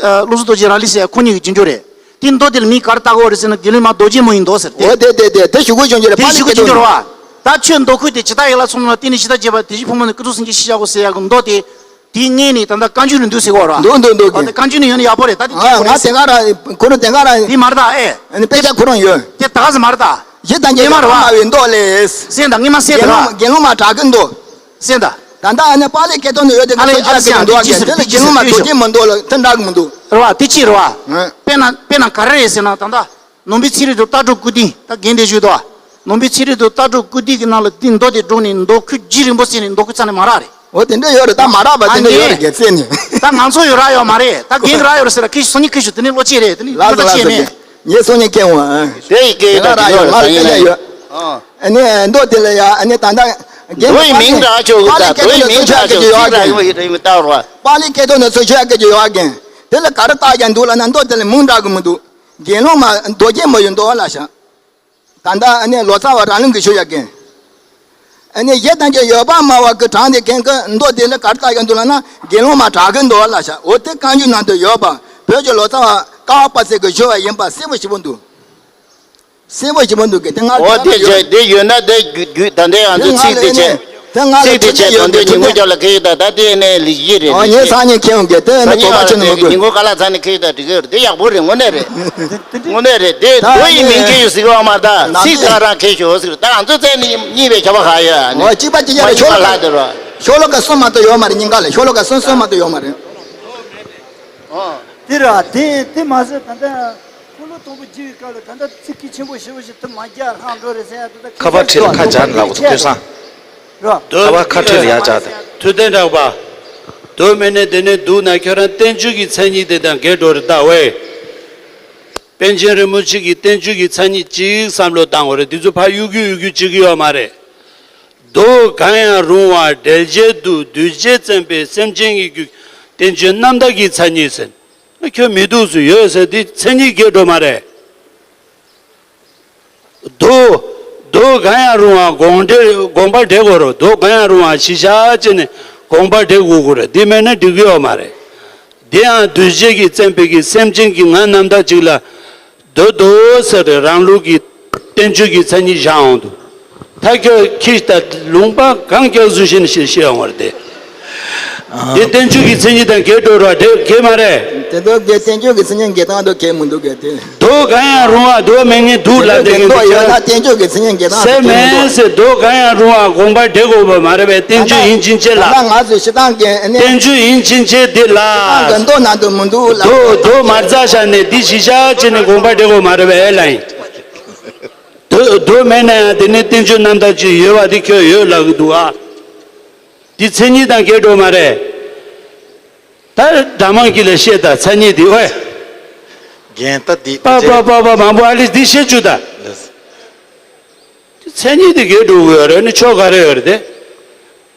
བློ་བཟང་རྡོ་རྗེ་རང་ལུགས་ཟེར་ཡ་ཁོ་གཉིས་ཀྱིས་བསྒྱུར་འཇོག་རེད། དེ་མདོ་དེ་ལ་མིང་ག་རེ་བཏགས་ཀྱི་ཡོད་རེད་ཟེར་ན་དགེ་སློང་མ་རྡོ་རྗེ་མོ་ཡི་མདོ་ཟེར་ཏེ། འོ་དེ་དེ་དེ་དེ་ཞུ་དགོས་བྱུང་རྒྱུ་རེད། དེ་པཱ་ལི་ཞུ་དགོས་བྱུང་རྒྱུ་རེད་བ། ད་ཆོས་མདོ་ཁུལ་དེ་ཇི་ལྟར་ཡན་ལག་ཚོགས་རྣམས་ལ་བརྟེན་ནས་ཇི་ལྟར་བྱེད་པ་དེ་བཞིན་ཕུང་པོ་ནི་སྐུ་གསུང་ཐུགས་ཀྱི་ཤེས་བྱ་གོ་ཟེར་ཡག་གི་མདོ་དེ། དེ་སྔོན་ནས་ད་ལྟ་བཀའ་འགྱུར་ལ་འདུག་ཟེར་གོ་ར། འདུག་འདུག་འདུག་འོ་དེ་བཀའ་འགྱུར་ནས་ཡོང་ན་ཡག་པོ་རེད། ད་དེ་ཨ་ང་དེ་ག་ར་ཁོ་རང་དེ་ག་ར་དེ་མ་རེད་ད་ཨེ། ཨ་ནི་དཔེ་ཆ་ཁོ་རང་ཡོད། དེ་ད་ག་ཟེར་མ་རེད་ད། ཡེ་དང་ཉེ་མ་རེད་བ། སྨྲ་བའི་མདོ་ལས། གསན་དང་སྔོན་མ་གསན་དགེ་དང་སློང་། དགེ་སློང་མ་གྲགས་ཀྱི་མདོ། གསན་དང་། ད་ལྟ་ཨ་ནི་པཱ་ལི་སྐད་ཐོག་ནས་ཡོད་དེ་ཨ་ལེ་ང་ཚོ་ཨ་ལེ་ཤ་ཅག་གི་མདོ་ཨ་དེ་ཅི་ཟེར་དེ་ལ་དེ་ཅི་དགེ་སློང་མ་ཟེར་རྡོ་རྗེ་མི་འདུག་ལ་དེ་འདྲ་གི་མི་འདུག་རེད་བ། དེ་ཅི་རེད་བ། ཨ། དཔེར་ན་དཔེར་ན་ག་རེ་རེད་ཟེར་ན་ད་ལྟ་ནང་པའི་ཚིག་རིས་དང་ལྟ་གྲུབ་བཀུར་སྟི་ད་རྒན་དེ་ཞུས་དོ། ནང་པའི་ཚིག་རིས་དང་ལྟ་གྲུབ་བཀུར་སྟི་གི་ནང་ལ་དེ་མདོ་དེ་སྒྲུང་ནི་མདོ་ཁུལ་རྗེ་རིན་པོ་ཆེ་ནི་མདོ་ཁུལ་རྩ་ནས་མ་རག་རེད། འོ་དེ་འདྲ་ཡོད་རེད། ད་མ་རག་པ་དེ་འདྲ་ཡོད་རེད་རྒྱལ་རྩེ་ནས། ད་ང་ཚོ་ཡོད་རག་ཡོད་མ་རེད། ད་རྒན་གི་རག་ཡོད་རེད་ཟེར་ལ་ཁྱེད་སོང་ཉིན་ཁྱེད་ཞུ་དེ་ནི་བློ་ཆེ་རེད། དེ་ནི་ལགས་བློ་སོ་ཆེ་ལགས་མེད། སོ། ངས་སོང་ཉིན་ཁྱེད་འོང་ཨ། དེ་ཡི་སྐད་ཡོད་ད་ཡོད་ར་ཡོད་ང་ལ་སྐད་ཡོད། ཨ་ནི་མདོ་དེ་ལ་ཡ་ཨ་ནི་ད་ལྟ་རྒན་མདོ་ཡི་མིང་རག་ཆོག་གི་ད་མདོ་ཡི་མིང་རག་ཆོག་གི་ཚིག་རག་གི་ཡོད་རྒན། པ་ཡི་རེ་མི་ལྟ་བར་བ། པཱ་ལི་སྐད་ཐོག་ནས་ཚུར་ཤོད་ཡ་སྐད་ཀྱི་ཡོད་རྒན། དེ་ལ་ག་རེ་བཏགས་ཀྱང་འདུག་ལབ་ན་མདོ་དེ་ལ་མིང་འདྲ་གི་མི་འདུག་དགེ་སློང་མ་རྡོ་རྗེ་མོ་ཡི་མདོ་ལ་བཞག་ད་ལྟ་ཨ་ནི་ལོ་ཙཱ་བ་རང་ལུགས་ཀྱི་ཞུ་ཡ་རྒན། ཨ་ནི་ཡེ་དང་གི་ཡོད་པ་སྨྲ་བ་གི་གྲངས་དེ་རྒན་གི་མདོ་དེ་ལ་ག་རེ་བཏགས་ཀྱང་འདུག་ལབ་ན་དགེ་སློང་མ་གྲགས་གི་མདོ་ལ་བཞག་འོ་དེ་བཀའ་འགྱུར་ནང་དུ་ཡོད་པ་བོད་ཀྱི་ལོ་ཙཱ་བ་ཀ་བ་པ་ཚེ་གི་ཞུ་བ་ཡིན་པ་གསལ་པོ་ཞིག་པོ་འདུག་གསལ་པོ་ཞིག་པོ་འདུག་གི་དེ་ང་འོ་དེ་ཡོད་བྱས་དེ་ཡོད་ན་དེ་རྒྱུད་ད་ལྟའི་ང་ཚོ་ཚིག་དེ་བྱས། ཚིག་དེ་བྱས་དོན་དེ་ཉིན་གུང་རྒྱབ་ལ་ཁེལ་ད་ད་དེ་ནས་ལི་ཡི་རེད། ཨ་ངས་སང་ཉིན་ཁེལ་འོང་གི་དེ་ནི་གོ་བ་ཆོད་ནི་མི་དགོས། ཉིན་གུང་ཁ་ལག་ཚ་ནས་ཁེལ་ད་འགྲིག་གི་རེད། དེ་ཡག་པོ་རེད། དངོས་གནས་རེད། དངོས་གནས་རེད། དེ་མདོ་ཡི་མིང་ཁེལ་ཡོད་ཟིག་བ་མ་ད་ཚིག་ད་རང་ཁེལ་ཤོག་ཟིག་ད་ང་ཚོ་རྩད་ནས་གཉིས་པའི་ཁྱབ་པ་ཁ་ཡོད་ཨ་ནི། ཨོ་གཅིག་པ་གཅིག་རྐྱང་རེད། ཤོ་ལོ་ཀ་ལྷག་དེ་རོ། ཤོ་ལོ་ཀ་གསུམ་མ་གཏོགས་ཡོད་མ་རེད། སྙིང་ག་ལ་ཤོ་ལོ་ཀ་གསུམ་གསུམ་མ་གཏོགས་ཡོད་མ་རེད། དེ་ར་དེ་དེ་མ་ཟད་ད་ལྟ་འཁོར་ལོ་སྡོང་པོ་རྒྱས་པའི་སྐབས་ལ་ད་ལྟ་ཚིག་གི་ཆེན་པོ་ཞེ་པོ་ཞིག་དུ་མ་རྒྱག་ལྷག་འགྲོ་རེད་ཟེར་ཡ་དེ་ད་ཁ་པར་ཁྲིད་ལ་ཁ་སྦྱར་ལབ་དགོས་ཐུག་སང་། རོ། ཁ་པར་ཁ་ཁྲིད་ལ་ཡར་སྦྱར་ཏེ། ཐུབ་བསྟན་གྲགས་པ། དོ་མེད་ནས་དེ་ནས་འདུག་ན་ཁྱོད་རང་བསྟན་བཅོས་ཀྱི་མཚན་ཉིད་དེ་དང་འགལ་འགྲོ་རེད་ད་ཝེ། པཎ་ཆེན་རིན་པོ་ཆེ་གི་བསྟན་བཅོས་ཀྱི་མཚན་ཉིད་ཅིག་བསམ་བློ་བཏང་དགོས་རེད། དེ་ཚོ་ཕར་གཡུག་གུ་གཡུག་གུ་བྱེད་ཀྱི་ཡོད་མ་རེད། མདོ་གང་ཡང་རུང་བ་འགྲེལ་བྱེད་དུ་གདུལ་བྱས་བཙེམས་པའི་སེམས་ཅན་གྱི་རྒྱུད་བསྟན་བཅོས་རྣམ་དག་གི་མཚན་ཉིད་ཟེར། ཁྱོད་མི་འདུག་སུ་ཡོད་ཟེར་དེ་མཚན་ཉིད་འགལ་འགྲོ་མ་རེད། མདོ། མདོ་གང་ཡང་རུང་བ་དགོངས་འགྲེལ་དགོངས་པ་འགྲེལ་དགོས་རེད། མདོ་གང་ཡང་རུང་བ་གཞི་བཞག་བྱས་ནས་དགོངས་པ་འགྲེལ་དགོས་ཀྱི་རེད། དེ་མེད་ན་འགྲིག་གི་ཡོད་མ་རེད། དེ་ཡང་གདུལ་བྱ་གིས་བཙེམས་པའི་གི་སེམས་ཅན་གྱི་ངག་རྣམ་དག་ཅིག་ལ། མདོ་མདོ་ཟེར་ཏེ་རང་ལུགས་ཀྱི་བསྟན་བཅོས་ཀྱི་མཚན་ཉིད་བཞག་འོང་དུས། ད་ཁྱོད་ཁྱི་ལྟ་ལུང་པ་གང་རྒྱག་ཚུལ་བཞིན་ཞེས་བཤད་འོང་བར་ཏེ། འདི་བསྟན་བཅོས་ཀྱི་མཚན་ཉིད་དང་འགལ་འགྲོ་ར་འགྲིག་གི་མ་རེད། དེ་ཚོ་གི་བསྟན་བཅོས་ཀྱི་མཚན་ཉིད་འགལ་སྟངས་དང་འགལ་མི་འདུག་གི་དེ། མདོ་གང་ཡང་རུང་བ་མདོ་མེད་ངེས་འདུག་ལབ་བསྡད་མཁན་དེ་ཚོ་ཁྱོད་རང་བསྟན་བཅོས་ཀྱི་མཚན་ཉིད་འགལ་སྟངས་དང་འགལ་མི་འདུག་ཟེར། མདོ་གང་ཡང་རུང་བ་དགོངས་པ་འགྲེལ་དགོས་པ་མ་རེད་པས། བསྟན་བཅོས་ཡིན་ཕྱིན་ཆད་ལ། ད་ང་ཚོས་སྤྱིར་བཏང་གི་ཨ་ནི། བསྟན་བཅོས་ཡིན་ཕྱིན་ཆད་འདི་ལ། སྤྱིར་བཏང་གི་མདོ་ནང་དུ་མི་འདུག་ལབ། མདོ་མདོ་མ་རྩ་བཞག་ནས་འདི་གཞི་བཞག་བྱས་ནས་དགོངས་པ་འགྲེལ་དགོས་མ་རེད་པས་ལབ་ཡིན། མདོ་མདོ་མེད་ན་ཡང་དེ་ནི་བསྟན་བཅོས་རྣམ་དག་ཅིག་ཡོད་པ་དེ་ཁྱོད་ཡོད་ལབ་གི་འདུག་ཨ། འདི་མཚན་ཉིད་དང་འགལ་འགྲོ་མ་རེད། ད་དགྲ་མང་གི་ལ་བཤད་ད་མཚན་ཉིད་འདི་ཨོའི། རྒན་ད་འདི་པ་པ་པ་པ་མང་པོ་ཨ་ལིས་འདི་བཤད་བཅུག་ད། ལགས། མཚན་ཉིད་འདི་འགལ་འགྲོ་གི་ཡོད་རེད་ནི་ཆོ་ག་རེ་ཡོད་རེད་དེ།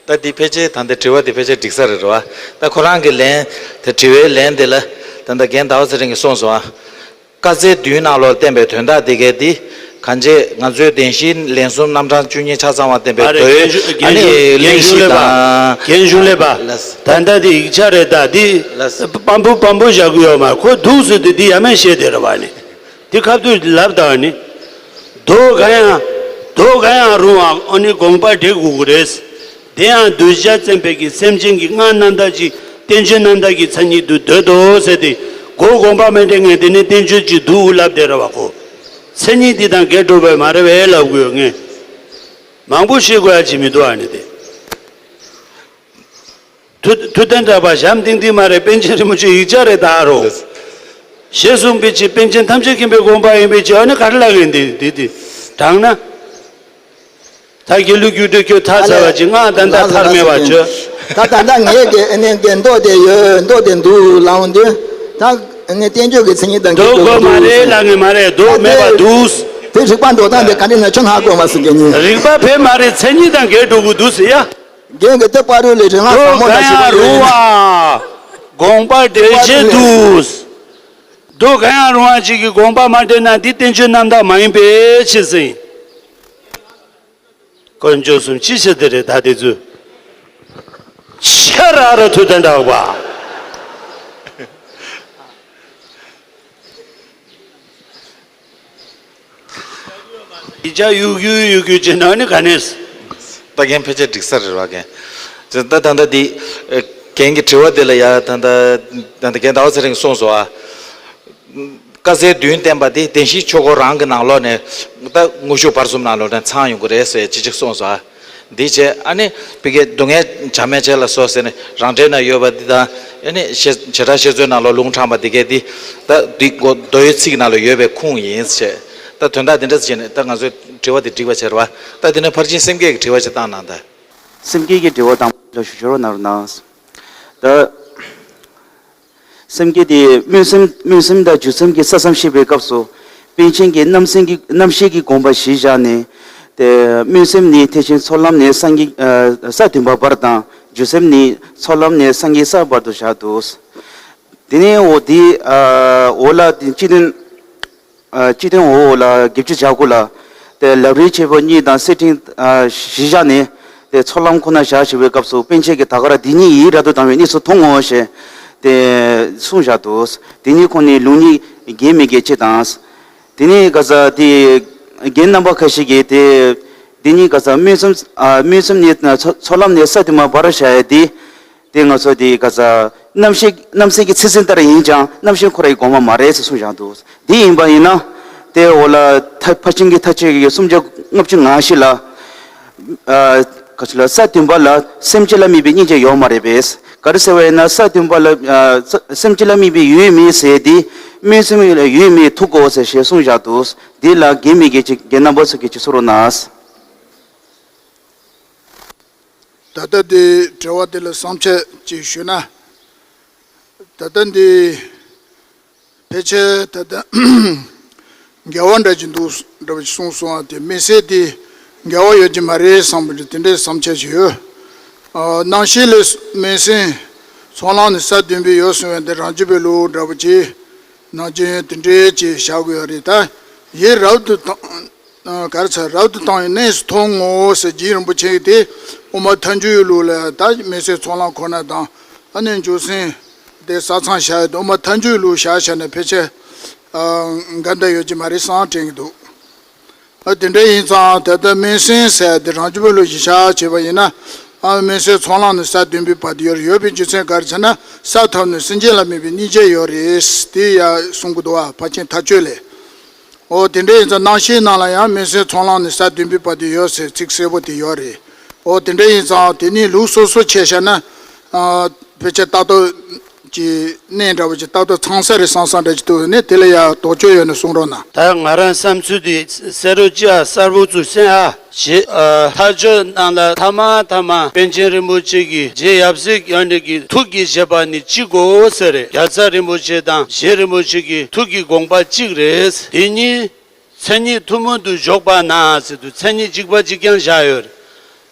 ད་འདི་ཕལ་ཆེར་ད་ལྟ་དྲི་བ་འདི་ཕལ་ཆེར་འགྲིག་ས་རེད་རེད་བ། ད་ཁོ་རང་གི་ལན་དེ་དྲི་བའི་ལན་འདི་ལ་ད་ལྟ་རྒན་ཟླ་བ་ཚེ་རིང་གིས་གསུངས་སོང་ཨ། བཀའ་སྩལ་བདུན་ནང་ལོགས་བསྟན་པའི་དོན་དག་འདི་གའི་འདི་གང་བྱེད་ང་ཚོའི་བདེན་བཞིའི་ལན་གསུམ་རྣམ་གྲངས་བཅུ་གཉིས་ཆ་ཚང་བ་བསྟན་པའི་ཨ་རེ་མདོའི་རྒན་ཞུ་ཨ་ནི་རྒན་ཞུ་གླེང་གཞི་ལས་པ་དང་། རྒན་ཞུ་ལས་པ། ལགས། ད་ལྟ་འདི་ཡིག་ཆ་རེད་ད་འདི། ལགས། སྤམ་པོ་སྤམ་པོ་བཞག་གི་ཡོད་མ་ཁོ་འདུག་ཟེར་དུས་འདི་ཡ་མེད་བཤད་དེ་རེད་བ་ནི། འདི་ཁ་ཐུག་ལབ་དང་ནི། མདོ་གང་ཡང་མདོ་གང་ཡང་རུང་བ་ཨ་ནི་དགོངས་པ་འགྲེལ་དགོས་ཀྱི་རེད། དེ་ཡང་གདུལ་བྱ་བཙེམས་པའི་གི་སེམས་ཅན་གྱི་ངག་རྣམ་དག་ཅིག་བསྟན་བཅོས་རྣམ་དག་གི་མཚན་ཉིད་དུ་འདོད་དོ་ཟེར་ཏེ། མགོ་དགོངས་པ་མ་འགྲེལ་ངས་དེ་ནི་བསྟན་བཅོས་ཅིག་འདུག་ལབ་བསྡད་ར་བ་ཁོ། མཚན་ཉིད་འདི་དང་འགལ་འགྲོ་བས་མ་རེད་བས་ལབ་དགོས་ངས། མང་པོ་བཤད་དགོས་ཡ་ཅིག་མི་འདུག་ཨ་ནི་དེ། ཐུབ་ཐུབ་བསྟན་གྲགས་པ་བྱམས་ཏིང་ཏིང་མ་རེད། པཎ་ཆེན་རིན་པོ་ཆེ་ཡིག་ཆ་རེད་ད་རོ། ཞེས་གསུངས་པའི་ཕྱིར་པཎ་ཆེན་ཐམས་ཅད་མཁྱེན་པའི་དགོངས་པ་ཡིན་པའི་ཕྱིར་ཨ་ནི་ག་རེ་ལབ་ཡིན་དེ་དེ་དེ་དྲང་ན། ད་དགེ་ལུགས་རྒྱུགས་སྤྲོད་ཁྱོད་ཐར་ཚར་བ་ཅིག་ང་ད་ལྟ་ཐར་མེད་པ་བྱོས། ད་ད་ལྟ་ངས་གི་ཨ་ནི་གི་མདོ་དེ་ཡོད་མདོ་དེ་འདུག་ལབ་འོང་དུས་ད་ཨ་ནི་བསྟན་བཅོས་ཀྱི་མཚན་ཉིད་དང་འདུག་གི་དགོས་མ་རེད་ལབ་ངེས་མ་རེད་འདུག་མེད་པ་འདུག་དེ་རིགས་པ་འགྲོ་སྟངས་དེ་ག་འདྲ་ན་ཁྱོད་ཧ་གོ་མ་སོང་གི་ཉིན། རིགས་པ་བས་མ་རེད་མཚན་ཉིད་དང་འགལ་འགྲོ་གི་འདུག་ཟེར་ཡ། རྒན་གྱི་ལྟ་བ་རུ་ལས་རིང་ལ་མདོ་ཟབ་མོ་གང་ལ་ཞིག་ཡང་ཡོད་རུང་ཡིན། བ། དགོངས་པ་འགྲེལ་བྱེད་དུ། མདོ་གང་ཡང་རུང་བ་ཅིག་གི་དགོངས་པ་མ་འགྲེལ་ན་འདི་བསྟན་བཅོས་རྣམ་དག་མ་ཡིན་པའི་ཕྱིར་ཟེར། དཀོན་མཆོག་གསུམ་ཅི་ཕྱིར་དེ་རེད་ད་དེ་ཚོས། ཆ་ར་ར་ཐུགས་དོན་དྲག་པ། ཇ་གཡུག་གཡུག་གཡུག་གཡུག་བྱས་ན་ནི་ག་ནས། ད་རྒན་ཕལ་ཆེར་འགྲིག་ས་རེད་བ་རྒན། ད་ད་ད་འདི་རྒན་གྱི་དྲི་བ་དེ་ལ་ཡ་ད་ད་ད་ད་རྒན་ཟླ་བ་ཚེ་རིང་གསུངས་སོང་ཨ། དཀའ་ཚེགས་བདུན་བསྟན་པ་དེ་བདེན་བཞིའི་ཆོས་འཁོར་རང་གི་ནང་ལོགས་ནས་ད་དངོས་ཤུགས་བར་གསུམ་ནང་ལོགས་ནས་ཚང་ཡོང་གི་རེད་ཟེར་ཅི་ཅིག་གསུངས་སོང་ཨ། འདི་བྱས་ཨ་ནི་བི་ཀའི་སྡུག་བསྔལ་བྱ་མེད་བྱས་ལ་སོགས་ཟེར་ནས་རང་འགྲེལ་ན་ཡོད་པ་འདི་དང་ཨ་ནི་བྱེ་བྲག་བཤད་མཛོད་ནང་ལོགས་ལུང་དྲངས་པ་འདི་གས་འདི་ད་འདི་གོ་མདོ་ཡི་ཚིག་ནང་ལ་ཡོད་པའི་ཁུངས་ཡིན་ཟེར། ད་དོན་དག་འདི་འདྲ་ཟེར་ནས་ད་ང་ཚོའི་དྲི་བ་འདི་འགྲིག་པ་བྱས་ར་བ། ད་འདི་ནས་ཕར་ཕྱིན་སེམས་བསྐྱེད་ཀྱི་དྲི་བ་ཅིག་བཏང་གནང་ད། སེམས་བསྐྱེད་ཀྱི་དྲི་བ་དང་པོ་ལ་ཞུ་ཞོར་གནང་རོགས་གནང་། ད། སེམས་བསྐྱེད་དེ་སྨོན་སེམས་སྨོན་སེམས་དང་འཇུག་སེམས་ཀྱི་ས་མཚམས་བཤད་པའི་སྐབས་སུ་པཎ་ཆེན་གྱིས་རྣམ་སེམས་ཀྱི་རྣམ་ཤེས་ཀྱི་དགོངས་པ་གཞི་བཞག་ནས། དེ་སྨོན་སེམས་ནི་ཐེག་ཆེན་ཚོགས་ལམ་ནས་སངས་རྒྱས་ས་བདུན་པ་བར་དང་། འཇུག་སེམས་ནི་ཚོགས་ལམ་ནས་སངས་རྒྱས་ས་བར་དུ་བཞག་འདུག། དེ་ནས་འོ་དེ་འོ་ལ་དེ་སྤྱི་དོན། ཨ། སྤྱི་དོན་འོག་ལ་བརྒྱད་ཅུ་གྱ་དགུ་ལ། དེ་ལམ་རིམ་ཆེན་པོ་གཉིས་དང་གསེར་ཕྲེང་། ཨ། གཞི་བཞག་ནས། དེ་ཚོགས་ལམ་ཁོ་ན་བཞག་ཞེས་པའི་སྐབས་སུ་པཎ་ཆེན་གྱིས་ད་ག་ར་འདི་གཉིས་ཡིད་རབ་ཏུ་དང་བའི་གནས་སུ་མཐོང་ངོ་ཞེས། དེ་གསུངས་བཞག་འདུག། དེ་གཉིས་ཁོ་ནས་ལུང་གཉིས་འགལ་མི་འགལ་ཅེས་དང་། དེ་ནས་ག་ས་དེ་རྒན་རྣམ་པ་ཁ་ཤས་ཀྱིས་དེ། དེ་གཉིས་ག་ས་སྨོན་སེམས། ཨ། སྨོན་སེམས་ནས་ཚོགས་ཚོགས་ལམ་ནས་ས་དུ་མ་བར་བཞག་ཡ་དེ། དེ་ང་ཚོ་དེ་ག་ས་རྣམ་ཤེས་རྣམ་སེམས་ཀྱི་ཚིག་ཟིན་ལྟར་ཡིན་ཀྱང་རྣམ་ཤེས་ཁོ་རའི་དགོངས་པ་མ་རེད་ཟེར་གསུངས་བཞག་འདུག། དེ་ཡིན་པ་ཡིན་ན། དེ་འོ་ལ་ཐ་ཕར་ཕྱིན་གྱི་མཐའ་དཔྱོད་ཀྱི་སུམ་ཆ་ལྔ་བཅུ་ང་བཞི་ལ། ཨ། ག་ཚོད་ལ་ས་བདུན་པ་ལ་སེམས་ཅན་ལ་དམིགས་པའི་སྙིང་རྗེ་ཡོད་མ་རེད་པས། ག་རེ་ཟེར་བ་ཡིན་ན་ས་བདུན་པ་ལ། ཨ། ས་སེམས་ཅན་ལ་དམིགས་པའི་ཡུལ་མེད་ཟེར་དེ། སྨོན་སེམས་ལ་ཡུལ་མེད་ཐུག་གོ་ཟེར་ཞེས་གསུངས་བཞག་འདུག། དེ་ལ་འགལ་མི་འགལ་ཅིག་རྒན་རྣམ་པ་ཚོ་གིས་ཅིག་གསུང་རོགས་གནང་། ད་ལྟ་འདི་དྲི་བ་དེ་ལ་བསམ་འཆར་ཅིག་ཞུས་ན། ད་ལྟ་འདི་ཕལ་ཆེར་ད་ལྟ་འགལ་བ་འདྲ་ཅིག་འདུག་འདྲ་བ་ཞིག་གསུངས་སོང་བ་དེ་མི་སྲིད་དེ་འགལ་བ་ཡོད་ཀྱི་མ་རེད་བསམ་པ་འདྲ་དེ་འདྲའི་བསམ་འཆར་ཞིག་ཡོད། ཨ། རྣམ་ཤེས་ལས་སྨོན་སེམས་ཚོགས་ལམ་ནས་ས་བདུན་པའི་ཡོད་གསུང་བ་འདི་རང་རྒྱུད་པའི་ལུགས་འདྲ་བ་ཅིག་ནང་རྒྱུན་དེ་འདྲའི་ཅིག་བཞག་དགོས་ཡོད་རེད། ད་ཡིད་རབ་ཏུ་དང་། གར་ཚ་རབ་ཏུ་བཏང་བའི་གནས་སུ་མཐོང་ངོ་ཟེར་རྗེ་རིན་པོ་ཆེ་གིས་དེ་དབུ་མ་ཐལ་འགྱུར་ལུགས་ལ་ད་སྨོན་སེམས་ཚོགས་ལམ་ཁོ་ན་དང་ཨ་ནི་འཇུག་སེམས་དེ་ས་མཚམས་བཞག་ཡོད་དེ་དབུ་མ་ཐལ་འགྱུར་ལུགས་བཞག་བཞག་ནས་ཕལ་ཆེར་འགལ་ཟླ་ཡོད་ཀྱི་མ་རེད་བསམ་དྲན་གྱི་འདུག། ཨ། དེ་འདྲ་ཡིན་ཙང་ད་ལྟ་སྨོན་སེམས་ཟེར་དེ་རང་རྒྱུད་པའི་ལུགས་གཞི་བཞག་བྱས་པ་ཡིན་ན། ཨ། སྨོན་སེམས་ཚོགས་ལམ་ནས་ས་བདུན་པའི་བར་དུ་ཡོད་རེད། ཡོད་པའི་རྒྱུ་མཚན་ག་རེ་ཟེར་ན་ས་ཐོབ་ནས་སེམས་ཅན་ལ་དམིགས་པའི་སྙིང་རྗེ་ཡོད་རེད་དེ་ཡ་གསུང་གི་འདུག་བ་ཕར་ཕྱིན་མཐའ་དཔྱོད་ལས། འོ་དེ་འདྲ་ཡིན་ཙང་རྣམ་ཤེས་ནང་ལ་ཡང་སྨོན་སེམས་ཚོགས་ལམ་ནས་ས་བདུན་པའི་བར་དུ་ཡོད་ཟེར་ཚིག་གསལ་པོ་དེ་ཡོད་རེད། འོ་དེ་འདྲ་ཡིན་ཙང་དེ་ནི་ལུགས་སོ་སོ་ཕྱེ་བཞག་ན། ཨ། ཕལ་ཆེར་ལྟ་རྟོག་གི་གནས་འདྲ་བོ་ཅིག་ལྟ་རྟོག་ཚང་ས་རེད་བསམ་བསམ་འདྲ་ཅིག་འདུག་ནས་དེ་ལ་ཡང་དོགས་གཅོད་ཡོད་ན་གསུང་རོགས་གནང་། ད་ང་རང་བསམ་ཚུལ་དེ་གསལ་རོགས་ཅི་ཨ་གསལ་པོ་ཚུལ་གསན་ཨ། ཞེས་ཨ་མཐའ་དཔྱོད་ནང་ལ་ཐ་མ་ཐ་མ་པཎ་ཆེན་རིན་པོ་ཆེ་གིས་རྗེ་ཡབ་སྲས་ཡོན་ཏན་གྱི་ཐུགས་ཀྱི་བཞེད་པ་ནི་གཅིག་གོ་ཟེར་རེད། རྒྱལ་ཚབ་རིན་པོ་ཆེ་དང་རྗེ་རིན་པོ་ཆེ་གི་ཐུགས་ཀྱི་དགོངས་པ་གཅིག་རེད། དེ་གཉིས་མཚན་ཉིད་ཐུན་མོང་དུ་འཇོག་པ་ན་ཟེར་དུས་མཚན་ཉིད་གཅིག་པ་གཅིག་རྐྱང་བཞག་ཡོད་རེད།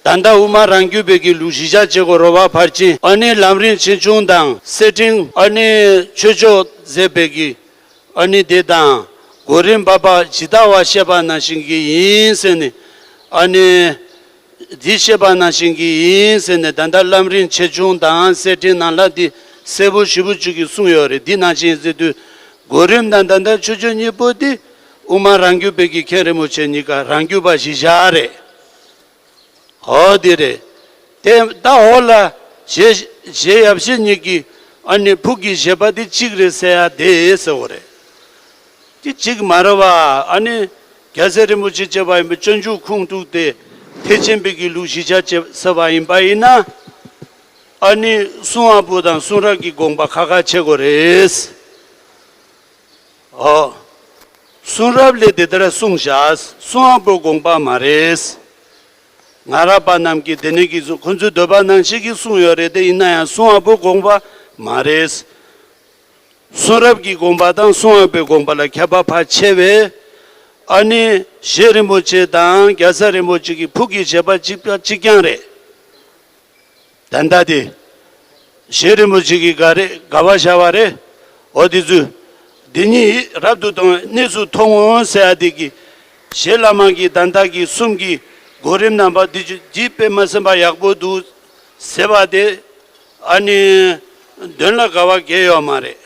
ད་ལྟ་དབུ་མ་རང་རྒྱུད་པའི་གི་ལུགས་གཞི་བཞག་བྱེད་དགོས་རོ་བ་ཕར་ཕྱིན་ཨ་ནི་ལམ་རིམ་ཆེ་ཆུང་དང་གསེར་ཕྲེང་ཨ་ནི་ཆོས་མཆོག་མཛད་པའི་གི་ཨ་ནི་དེ་དང་གོ་རིམ་པ་པ་ཇི་ལྟ་བ་བཤད་པ་ནང་བཞིན་གྱི་ཡིན་ཟེར་ནས་ཨ་ནི་འདི་བཤད་པ་ནང་བཞིན་གྱི་ཡིན་ཟེར་ནས་ད་ལྟ་ལམ་རིམ་ཆེ་ཆུང་དང་གསེར་ཕྲེང་ནང་ལ་འདི་གསལ་པོ་ཞེ་པོ་ཅིག་གིས་གསུངས་ཡོད་རེད། འདི་ནང་བཞིན་ཟེར་དུས་གོ་རིམ་དང་ད་ལྟ་ཆོས་སྤྱོད་གཉིས་པོ་འདི་དབུ་མ་རང་རྒྱུད་པའི་གི་མཁན་རིན་པོ་ཆེ་གཉིས་ཀ་རང་རྒྱུད་པ་གཞི་བཞག་རེད། འོ་དེ་རེད། དེ་ད་འོ་ལ་རྗེ་རྗེ་ཡབ་སྲས་གཉིས་ཀྱི་ཨ་ནི་ཕུགས་ཀྱི་བཞེད་པ་དེ་གཅིག་རེད་ཟེར་ཡ་དེ་ཟེར་བ་རེད། དེ་གཅིག་མ་རེད་བ། ཨ་ནི་རྒྱལ་སྲས་རིན་པོ་ཆེ་བཅས་པ་ཡིན་པའི་སྤྱོད་འཇུག་ཁུངས་གཏུགས་ཏེ་ཐེག་ཆེན་པའི་གི་ལུགས་གཞི་བཞག་བྱས་ཟེར་བ་ཡིན་པ་ཡིན་ན། ཨ་ནི་གསུང་བ་པོ་དང་གསུང་རབ་ཀྱི་དགོངས་པ་ཁ་ཁ་ཕྱེ་དགོས་རེད། ཨོ། གསུང་རབ་ལས་དེ་ལྟར་གསུངས་བཞག་གསུང་བ་པོའི་དགོངས་པ་མ་རེད། སྔ་རབས་པ་རྣམས་ཀྱིས་དེ་ནས་ཀྱིས་ཁོ་ཚོའི་འདོད་པ་ནང་བཞིན་གྱིས་གསུངས་ཡོད་རེད་དེ་ཡིན་ན་ཡང་གསུང་བ་པོའི་དགོངས་པ་མ་རེད། གསུང་རབ་ཀྱི་དགོངས་པ་དང་གསུང་བ་པོའི་དགོངས་པ་ལ་ཁྱད་པར་ཕར་ཕྱེ་བས། ཨ་ནི་རྗེ་རིན་པོ་ཆེ་དང་རྒྱལ་ཚབ་རིན་པོ་ཆེ་གི་ཕུགས་ཀྱི་བཞེད་པ་གཅིག་པ་གཅིག་རྐྱང་རེད། ད་ལྟ་དེ། རྗེ་རིན་པོ་ཆེ་གིས་ག་རེ་ག་བ་བྱ་བ་རེད། འོ་དེ་ཚོས། འདི་ཉིད་རབ་ཏུ་དང་གནས་སུ་མཐོང་ངོ་ཟེར་ཡ་དེ་གི། རྗེ་བླ་མ་གི་ད་ལྟ་གི་གསུང་གི་གོ་རིམ་རྣམ་པ་འདི་ཚོ་འདི་དཔེ་མ་སེམས་པ་ཡག་པོ་འདུག་ཟེར་བ་དེ། ཨ་ནི། དོན་ལ་ག་བ་གལ་ཡོད་མ་རེད།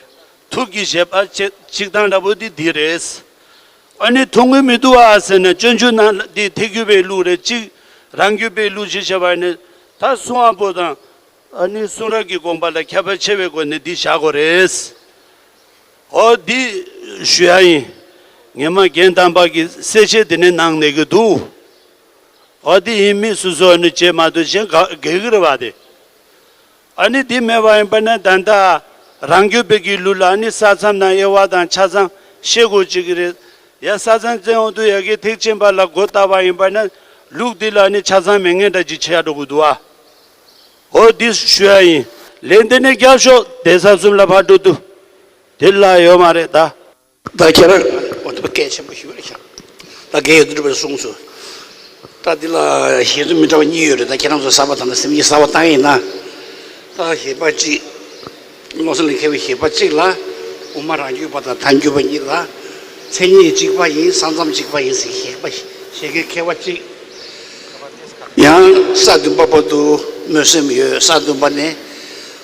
ཐུགས་ཀྱི་བཞེད་པ་ཆེ་ཆིག་ཐང་འདྲ་པོ་འདི་འདི་རེད། ཨ་ནི་ཐུང་ངུ་མི་འདུག་ཨ་ཟེར་ནས་སྤྱོད་འཇུག་ནང་ལ་འདི་ཐེག་གྱུར་པའི་ལུགས་རེད། གཅིག་རང་རྒྱུད་པའི་ལུགས་ཅིག་བྱས་པ་ནི་ད་གསུང་བ་པོ་དང་ཨ་ནི་གསུང་རབ་ཀྱི་དགོངས་པ་ལ་ཁྱད་པར་ཆེ་བའི་སྒོ་ནས་འདི་བཞག་དགོས་རེད། ཨོ་འདི་ཞུ་ཡ་ཡིན། ངས་མ་རྒན་དམ་པ་གི་གསལ་བཤད་འདི་ནས་གནང་ནས་གི་འདུག་ཨོ་འདི་ཡིན་མིན་སོ་སོ་ནི་བྱེད་མ་ཐུབ་གཞན་ག་གེ་གི་རེད་བ་དེ། ཨ་ནི་འདི་མེད་པ་ཡིན་པ་ན་ད་ལྟ་རང་རྒྱུད་པའི་གི་ལུགས་ལ་ཨ་ནི་ས་མཚམས་དང་དབྱེ་བ་དང་ཆ་ཚང་ཤེས་དགོས་ཅིག་གི་རེད། ཡ་ས་མཚམས་བཙན་འོང་དུས་ཡ་གི་ཐེག་ཆེན་པ་ལ་སྒོ་བཏགས་པ་ཡིན་པ་ན་ལུགས་འདི་ལ་ཨ་ནི་ཆ་ཚང་མེད་མཁན་འདྲ་ཅིག་ཆགས་འགྲོ་གི་འདུག་ཨ། ཨོ་འདི་ཞུ་ཡ་ཡིན། ལན་འདི་ནས་རྒྱབ་ཤོག་བསྡད་ས་གསུམ་ལ་ཕར་འགྲོ་དུས་དེ་ལ་ཡོད་མ་རེད་ད། ད་ཁྱེད་རང་འོ་ཐུབ་སྐད་ཆེན་པོ་ཞུ་རེད་ཤག་ད་རྒན་ཡོད་འདུག་པར་གསུངས་སོ། ད་འདི་ལ་ཞེ་ཚོད་མི་འདྲ་བ་གཉིས་ཡོད་རེད། ད་ཁྱེད་རང་ཚོ་གསར་པ་དང་ད་སེམས་ཉིད་གསར་པ་བཏང་ཡིན་ན། ད་ཞེས་པ་གཅིག་མནོ་བསམ་ལ་མཁས་པའི་ཞེས་པ་གཅིག་ལ། དབུ་མ་རང་རྒྱུད་པ་དང་ཐལ་འགྱུར་བ་གཉིས་ལ། མཚན་ཉིད་གཅིག་པ་ཡིན་ས་མཚམས་གཅིག་པ་ཡིན་ཟེར་ཞེས་པ་ཞེས་མཁས་པ་གཅིག་ཡང་ས་བདུན་པ་བར་དུ་སྨོན་སེམས་ཡོད། ས་བདུན་པ་ནས་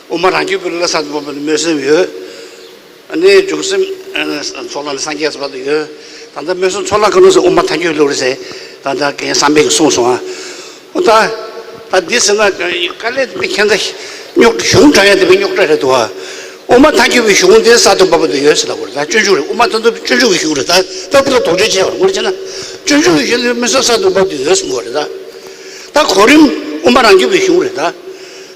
དབུ་མ་རང་རྒྱུད་པའི་ལ་ས་བདུན་པ་བར་དུ་སྨོན་སེམས་ཡོད། ཨ་ནི་འཇུག་སེམས་ཚོགས་ལ་ནི་སངས་རྒྱས་བར་དུ་ཡོད། ད་ལྟ་སྨོན་སེམས་ཚོགས་ལ་ཁོ་ན་སོ་དབུ་མ་ཐལ་འགྱུར་ལུགས་རེད་ཟེར། ད་ལྟ་རྒན་བསམ་འཕེལ་གྱིས་གསུངས་སོང་ཨ། ཨོ་ད་ད་འདི་ཟེར་ན་དཀའ་ལས་དེ་ཁྱེད་ཚ་རྙོག་གཞུང་དྲང་ཡ་དེ་བས་རྙོག་དྲ་རེད་འདུག་ཨ། དབུ་མ་ཐལ་འགྱུར་བའི་གཞུང་དེ་ས་བདུན་པ་བར་དུ་ཡོད་ཟེར་ལ་གོ་རེད། ད་སྤྱོད་འཇུག་རེད། དབུ་མ་ཐལ་འགྱུར་སྤྱོད་འཇུག་གི་གཞུང་རེད། ད་ད་འདི་ལ་དོགས་གཅོད་བྱས་པར་ངོ་བྱས་ན་སྤྱོད་འཇུག་གི་གཞུང་དེ་སྨོན་སེམས་ས་བདུན་པ་བར་དུ་ཡོད་ཟེར་གོ་རེད་ད། ད་གོ་རིམ་དབུ་མ་རང་རྒྱུད་པའི་གཞུང་རེད་ད།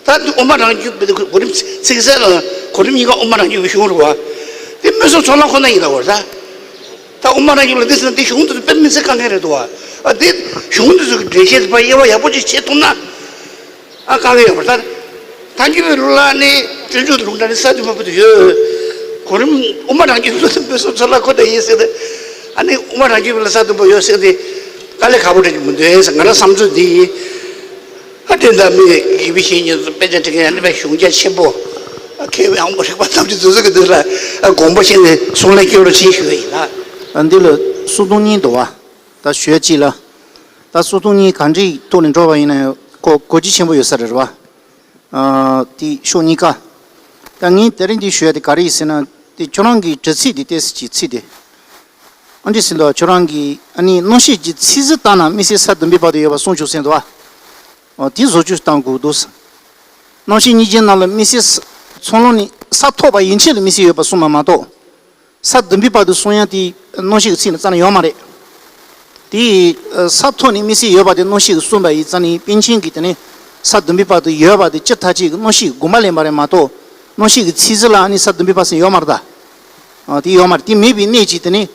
ད་དབུ་མ་རང་རྒྱུད་པའི་གོ་རིམ་ཚིག་གསལ་ལ་གོ་རིམ་གཉིས་ཀ་དབུ་མ་རང་རྒྱུད་པའི་གཞུང་རེད་བ། དེ་སྨོན་སེམས་ཚོགས་ལ་ཁོ་ན་ཡིན་ལ་བར་ད། ད་དབུ་མ་རང་རྒྱུད་ལ་འདི་ཟེར་ན་འདི་གཞུང་འདི་ཚོ་དཔེ་མི་སྲིད་དཀའ་ངལ་རེད་འདུག་བ། ཨ་འདི་གཞུང་འདི་ཚོ་གི་འགྲེལ་བཤད་དེ་ཕར་དབྱེ་བ་ཡག་པོ་ཅིག་བྱེད་ཐུབ་ན་ཨ་དཀའ་ངལ་ཡོད་པ་ད། ཐལ་འགྱུར་བའི་ལུགས་ལ་ནི་སྤྱོད་འཇུག་ལུགས་འདྲ་ནི་ས་བདུན་པ་བར་དུ་ཡོད། གོ་རིམ་དབུ་མ་རང་རྒྱུད་ལ་སྨོན་སེམས་ཚོགས་ལ་ཁོ་ན་ཡིན་ཟེར་ཏེ། ཨ་ནི་དབུ་མ་རང་རྒྱུད་ལ་ས་བདུན་པ་ཡོད་ཟེར་ཏེ་དཀའ་ལས་ཁག་པོ་འདྲ་ཅིག་མི་འདུག་ཟེར་ང་རང་བསམ་ཚུལ་འདི་ཡིན། ཨ་དེ་འདྲ་མི་དགེ་བའི་བཤེས་གཉེན་ཚོ་དཔེ་ཆ་ཁྲིད་མཁན་ཨ་ནི་དཔེ་གཞུང་རྒྱ་ཆེན་པོ། ཨ་མཁས་པའི་ཨང་པོ་རིག་པ་ཐམས་ཅད་འདུ་ཚོགས་ཀྱི་འདུག་ལ། ཨ་དགོངས་པ་བཞེས་ནས་གསུང་ལན་སྐྱོན་རོགས་བྱེད་ཞུ་བ་ཡིན་ལ། ཨ་འདི་ལ་སུ་སྟོང་གཉིས་འདུག་བ། ད་ཞུ་ཡ་གཅིག་ལ། ད་སུ་སྟོང་གཉིས་གང་འདྲའི་ཐོག་ནས་འགྲོ་བ་ཡིན་ན་ཡང་གོ་གོ་རྒྱུ་ཆེན་པོ་ཡོད་ས་རེད་བ། ཨ་དེ་ཕྱོགས་གཉིས་ཀ། ད་ངས་དེ་རིང་འདི་ཞུ་ཡ་དེ་ག་རེ་ཡིན་ཟེར་ན་དེ་ཁྱོད་རང་གི་དྲི་ཚིག་དེ་ཏོག་ཙམ་ཅིག་ཚིག་དེ། ཨ་འདྲ་ཟེར་འདུག་ཁྱོད་རང་གིས་ཨ་ནི་རྣམ་ཤེས་ཀྱི་ཚིག་ཟིན་བཏང་ན་དམིགས་བསལ་ས་བདུན་པའི་བར་དུ་ཡོད་པ་གསུངས་བྱུང་ཟེར་འདུག་ཨ། ཨོ་དེ་བཟོ་བཅོས་བཏང་དགོས་འདུག་རྣམ་ཤེས་སྙིང་རྗེ་རྣམས་ལ་དམིགས་བསལ་ཚོགས་ལམ་ནི་ས་ཐོབ་པ་ཡན་ཆད་ལ་དམིགས་བསལ་ཡོད་པ་གསུངས་པ་མ་གཏོགས། ས་བདུན་པའི་བར་དུ་གསུང་ཡ་དེ་རྣམ་ཤེས་ཀྱི་ཚིག་ནི་རྩ་ནས་ཡོད་མ་རེད། དེ་ས་ཐོབ་ནས་དམིགས་བསལ་ཡོད་པ་དེ་རྣམ་ཤེས་ཀྱིས་གསུངས་པ་ཡིན་རྩ་ནས་པཎ་ཆེན་གྱིས་དེ་ནས་ས་བདུན་པའི་བར་དུ་ཡོད་པ་དེ་སྤྱིར་ཐག་ཆོད་ཀྱི་རྣམ་ཤེས་ཀྱི་དགོངས་པ་ལེན་པ་རེད་མ་གཏོགས་རྣམ་ཤེས་ཀྱི་ཚིག་ཟིན་ལ་ཨ་ནི་ས་བདུན་པའི་བར་ཟེར་ཡོད་མ་རེད་ད། ཨ་དེ་ཡོད་མ་རེད། དེ་མེད་པའི་གནད་ཀྱིས་དེ་ནས་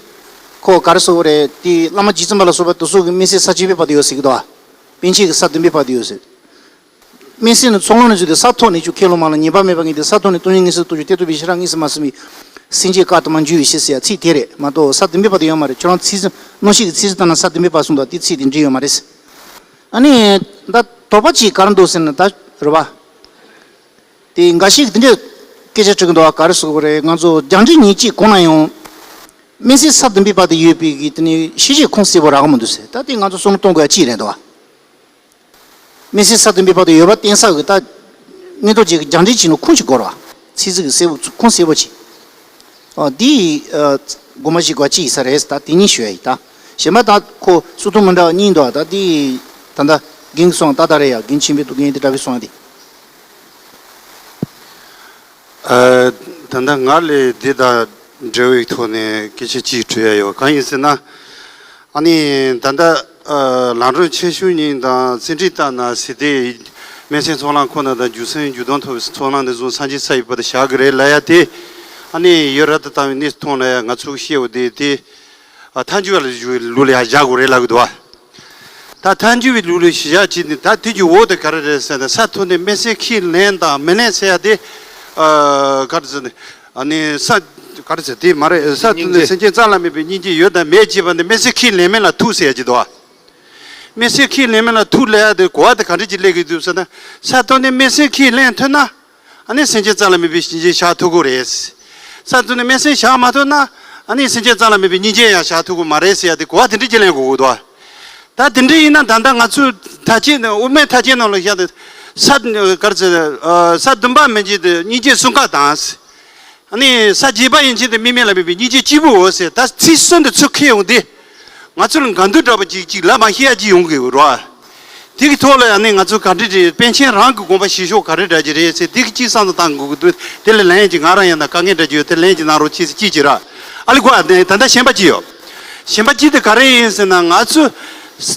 ཁོ་ག་རེ་ཟེར་དགོས་རེད། དེ་བླ་མ་རྗེ་བཙུན་པ་ལ་སོགས་པ་དེ་ཚོ་གིས་དམིགས་བསལ་ས་བཅུ་པའི་བར་དུ་ཡོད་ཟེར་གྱི་འདུག་ཨ། པཎ་ཆེན་གྱིས་ས་བདུན་པའི་བར་དུ་ཡོད་ཟེར། དམིགས་བསལ་ནི་ཚོགས་ལམ་ནས་བརྗོད་དེ་ས་ཐོབ་ནས་ཀྱང་ཁས་བླངས་མ་ལ་ཉེས་པ་མེད་པ་ངེས་ཏེ་ས་ཐོབ་ནས་སྟོང་ཉིད་མངོན་གསལ་རྟོགས་བྱུང་། ཐེག་པའི་ཤེས་རབ་དངོས་སུ་མ་ཟིན་པའི་སེམས་ཅན་བཀའ་ལྟར་མ་འགྱུར་བའི་ཕྱིར་ཟེར་ཡ་ཚིག་དེ་རེད་མ་གཏོགས་ས་བདུན་པའི་བར་དུ་ཡོད་མ་རེད། ཁྱོད་རང་ཚིག་ཟིན་རྣམ་ཤེས་ཀྱི་ཚིག་ཟིན་བཏང་ན་ས་བདུན་པའི་བར་གསུངས་འདུག་དེ་ཚིག་དེ་འགྲིག་ཡོད་མ་རེད། ཨ་ནི་ད་དོགས་པ་ཅིག་ག་རེ་འདུག་ཟེར་ན་ད་རེད་བ། དེ་འགའ་ཞིག་དེ་འདྲའི་སྐད་ཆ་དྲི་གི་འདུག་བ། ག་རེ་ཟེར་དགོས་རེད། ང་ཚོ་རྒྱང་འཕྲིན་ཉིན་གཅིག་གོང་ན་ཡང་དམིགས་བསལ་ས་བདུན་པའི་བར་དུ་ཡོད་པའི་གི་དེ་ནི་ཤེས་བྱའི་ཁུངས་གསལ་པོ་རག་གི་མི་འདུག་ཟེར། ད་དེ་ང་ཚོ་བསམ་བློ་གཏོང་དགོས་ཡ་གཅིག་རེད་འདུག་བ། དམིགས་བསལ་ས་བདུན་པའི་བར་དུ་ཡོད་པ་བསྟན་ས་གི་ད་ནི་རྡོ་རྗེ་གི་རྒྱང་འཕྲིན་བྱས་ན་ཁུངས་ཅིག་དགོས་རེད་བ། ཚིག་ཟིན་གི་གསལ་པོ་ཁུངས་གསལ་པོ་ཅིག་ཨ་འདི་ཨ་དགོངས་པ་བཞེས་དགོས་གཅིག་ཡིན་ས་རེད། ད་དེ་གཉིས་ཞུ་ཡ་ཡིན། ད་གཞན་པ་ད་ཁོ་སུ་ཐུང་མི་འདྲ་བ་གཉིས་འདུག་ད་འདི་ད་ལྟ་རྒན་གསུང་ད་ད་རེད་ཡ། རྒན་ཆེན་པོའི་འདུག་རྒན་དེ་འདྲ་བའི་གསུང་ཡ་དེ། ཨ་ད་ལྟ་ང་ལས་འདི་དང་འབྲེལ་བའི་ཐོག་ནས་སྐད་ཆ་གཅིག་དྲི་ཡ་ཡོད། གང་ཡིན་ཟེར་ན། ཨ་ནི་ད་ལྟ་ཨ་ལམ་རིམ་ཆེ་ཆུང་གཉིས་དང་ཚིག་འགྲེལ་ལྟར་ན་ཟེར་ཏེ། སྨོན་སེམས་ཚོགས་ལམ་ཁོ་ན་དང་འཇུག་སེམས་འཇུག་ལྡོག་ཐོབ་པའི་ཚོགས་ལམ་འདི་ཚོ་སངས་རྒྱས་ས་ཡི་བར་དུ་བཞག་གི་རེད་ལབ་ཡ་དེ། ཨ་ནི་ཡུལ་རབ་ཏུ་དར་བའི་གནས་སུ་མཐོང་ལབ་ཡ་ང་ཚོས་བཤད་འོ་དེ་དེ། ཨ་ཐལ་འགྱུར་བ་ལ་འཇུག་པའི་ལུགས་ལ་ཡང་བཞག་དགོས་རེད་ལབ་གི་འདུག་བ། ད་ཐལ་འགྱུར་བའི་ལུགས་ལ་གཞི་བཞག་བྱས་ནས་ད་དེ་གི་འོག་ཏུ་ག་རེ་རེད་ཟེར་ན། ས་ཐོབ་ནས་སྨོན་སེམས་ཁས་ལེན་དང་མི་ལེན་ཟེར་ཡ་དེ། ཨ་ག་རེ་ཟེར་ནས། ཨ་ནི་ས་ག་རེ་ཟེར་དེ་མ་རེད། ས་ཐོབ་ནས་སེམས་ཅན་རྩ་ལ་དམིགས་པའི་སྙིང་རྗེ་ཡོད་དང་མེད་ཅེས་པ་ནི་སྨོན་སེམས་ཁས་ལེན་མིན་ལ་ཐུག་ཟེར་ཡ་ཅིག་འདུག་བ། སྨོན་སེམས་ཁས་ལེན་མིན་ལ་ཐུག་ལབ་ཡ་དེ་གོ་བ་དེ་ག་འདྲ་ཅིག་སླེབས་ཀྱི་འདུག་ཟེར་ན། ས་ཐོབ་ནས་སྨོན་སེམས་ཁས་ལེན་ཐུབ་ན། ཨ་ནི་སེམས་ཅན་རྩ་ལ་དམིགས་པའི་སྙིང་རྗེ་བཞག་ཐུབ་ཀྱི་རེད། ས་ཐོབ་ནས་སྨོན་སེམས་བཞག་མ་ཐུབ་ན། ཨ་ནི་སེམས་ཅན་རྩ་ལ་དམིགས་པའི་སྙིང་རྗེ་ཡང་བཞག་ཐུབ་ཀྱི་མ་རེད་ཟེར་ཡ་དེ་གོ་བ་དེ་འདྲ་ཅིག་ལེན་དགོས་ཀྱི་འདུག་ད་དེ་འདྲ་ཡིན་ན་ད་ལྟ་ང་ཚོས་ཐེག་ཆེན་དབུ་མའི་ཐེག་ཆེན་ནང་ལ་བཞག་སྟེ། ས་ག་རེ་ཟེར། ས་བདུན་པ་མན་ཆད་དེ་སྙིང་རྗེ་གསུམ་ཀ་དང་། ཨ་ནི་ས་བརྒྱད་པ་ཡན་ཆད་དེ་དམིགས་མེད་ལ་དམིགས་པའི་སྙིང་རྗེ་གཅིག་པུའོ་ཟེར། ད་ཚིག་གསུམ་དེ་ཚུར་ཁས་འོང་དུས། ང་ཚོ་ལ་འགལ་འདུ་འདྲ་པོ་ཅིག་ཅིག་ལབ་མ་ཤེས་ཡ་ཅིག་ཡོང་གི་ཡོད་རེད་བ། དེ་གི་ཐོག་ལ་ཡང་ནི་ང་ཚོ་ག་འདྲ་རེད། པཎ་ཆེན་རང་གི་དགོངས་པ་བཞེས་ཕྱོགས་ག་རེ་འདྲ་ཅིག་རེད་ཟེར། དེ་གི་ཅིག་བསམ་བློ་བཏང་དགོས་ཀྱི་འདུག་དེ་ལ་ལན་ཅིག་ང་རང་ཡང་ན་དཀའ་ངལ་འདྲ་ཅིག་ཡོད། དེ་ལན་ཅིག་གནང་རོགས་བྱེད་ཟེར་ཅིག་ཅིག་ར། ཨ་ལེ་གོ་ཨ། དེ་ད་ལྟ་གཞན་པ་ཅིག་ཡོད། གཞན་པ་ཅིག་དེ་ག་རེ་ཡིན་ཟེར་ན། ང་ཚོ་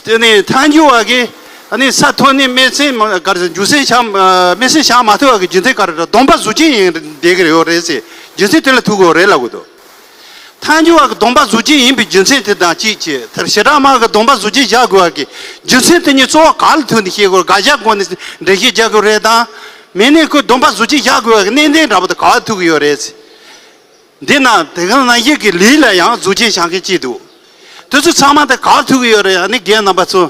དེ་ནི་ཐལ་འགྱུར་བ་གི་ཨ་ནི་ས་ཐོག་ནས་སྨན་སེམས་ག་རེ་ཟེར། རྒྱུ་མཚན་བཞག་སྨན་སེམས་བཞག་མ་ཐུབ་པ་གི་རྒྱུ་མཚན་ག་རེ་རེད། སྡོམ་པ་གཟུགས་ཅན་ཡིན་བསྡད་ཀྱི་ཡོད་རེད་ཟེར། རྒྱུ་མཚན་དེ་ལ་ཐུག་གི་ཡོད་རེད་ལབ་གི་འདུག་ཐལ་འགྱུར་བ་གི་སྡོམ་པ་གཟུགས་ཅན་ཡིན་པའི་རྒྱུ་མཚན་དེ་དང་གཅིག་བྱས། དེར་བྱེ་བྲག་སྨྲ་བ་གི་སྡོམ་པ་གཟུགས་ཅན་བཞག་དགོས་པ་གི་རྒྱུ་མཚན་དེ་གཉིས་གཙོ་བོ་ག་ལ་ཐུག་ནས་བཤད་དགོས། དགག་བྱ་སྒོ་ནས་འགྲེལ་བཤད་རྒྱག་དགོས་རེད་དང་། མིན་ནས་ཁོས་སྡོམ་པ་གཟུགས་ཅན་བཞག་དགོས་པ་གི་གནད་དོན་འདྲ་པོ་དེ་ག་པར་ཐུག་གི་ཡོད་རེད། འདི་ན་དེ་ག་ནང་བཞིན་གྱི་ལུགས་ལ་ཡང་གཟུགས་ཅན་བཞག་མཁན་གཅིག་འདུག་དེ་ཚོ་ཚང་མ་དེ་ག་པར་ཐུག་གི་ཡོད་རེད། ཨ་ནི་རྒན་རྣམ་པ་ཚོ།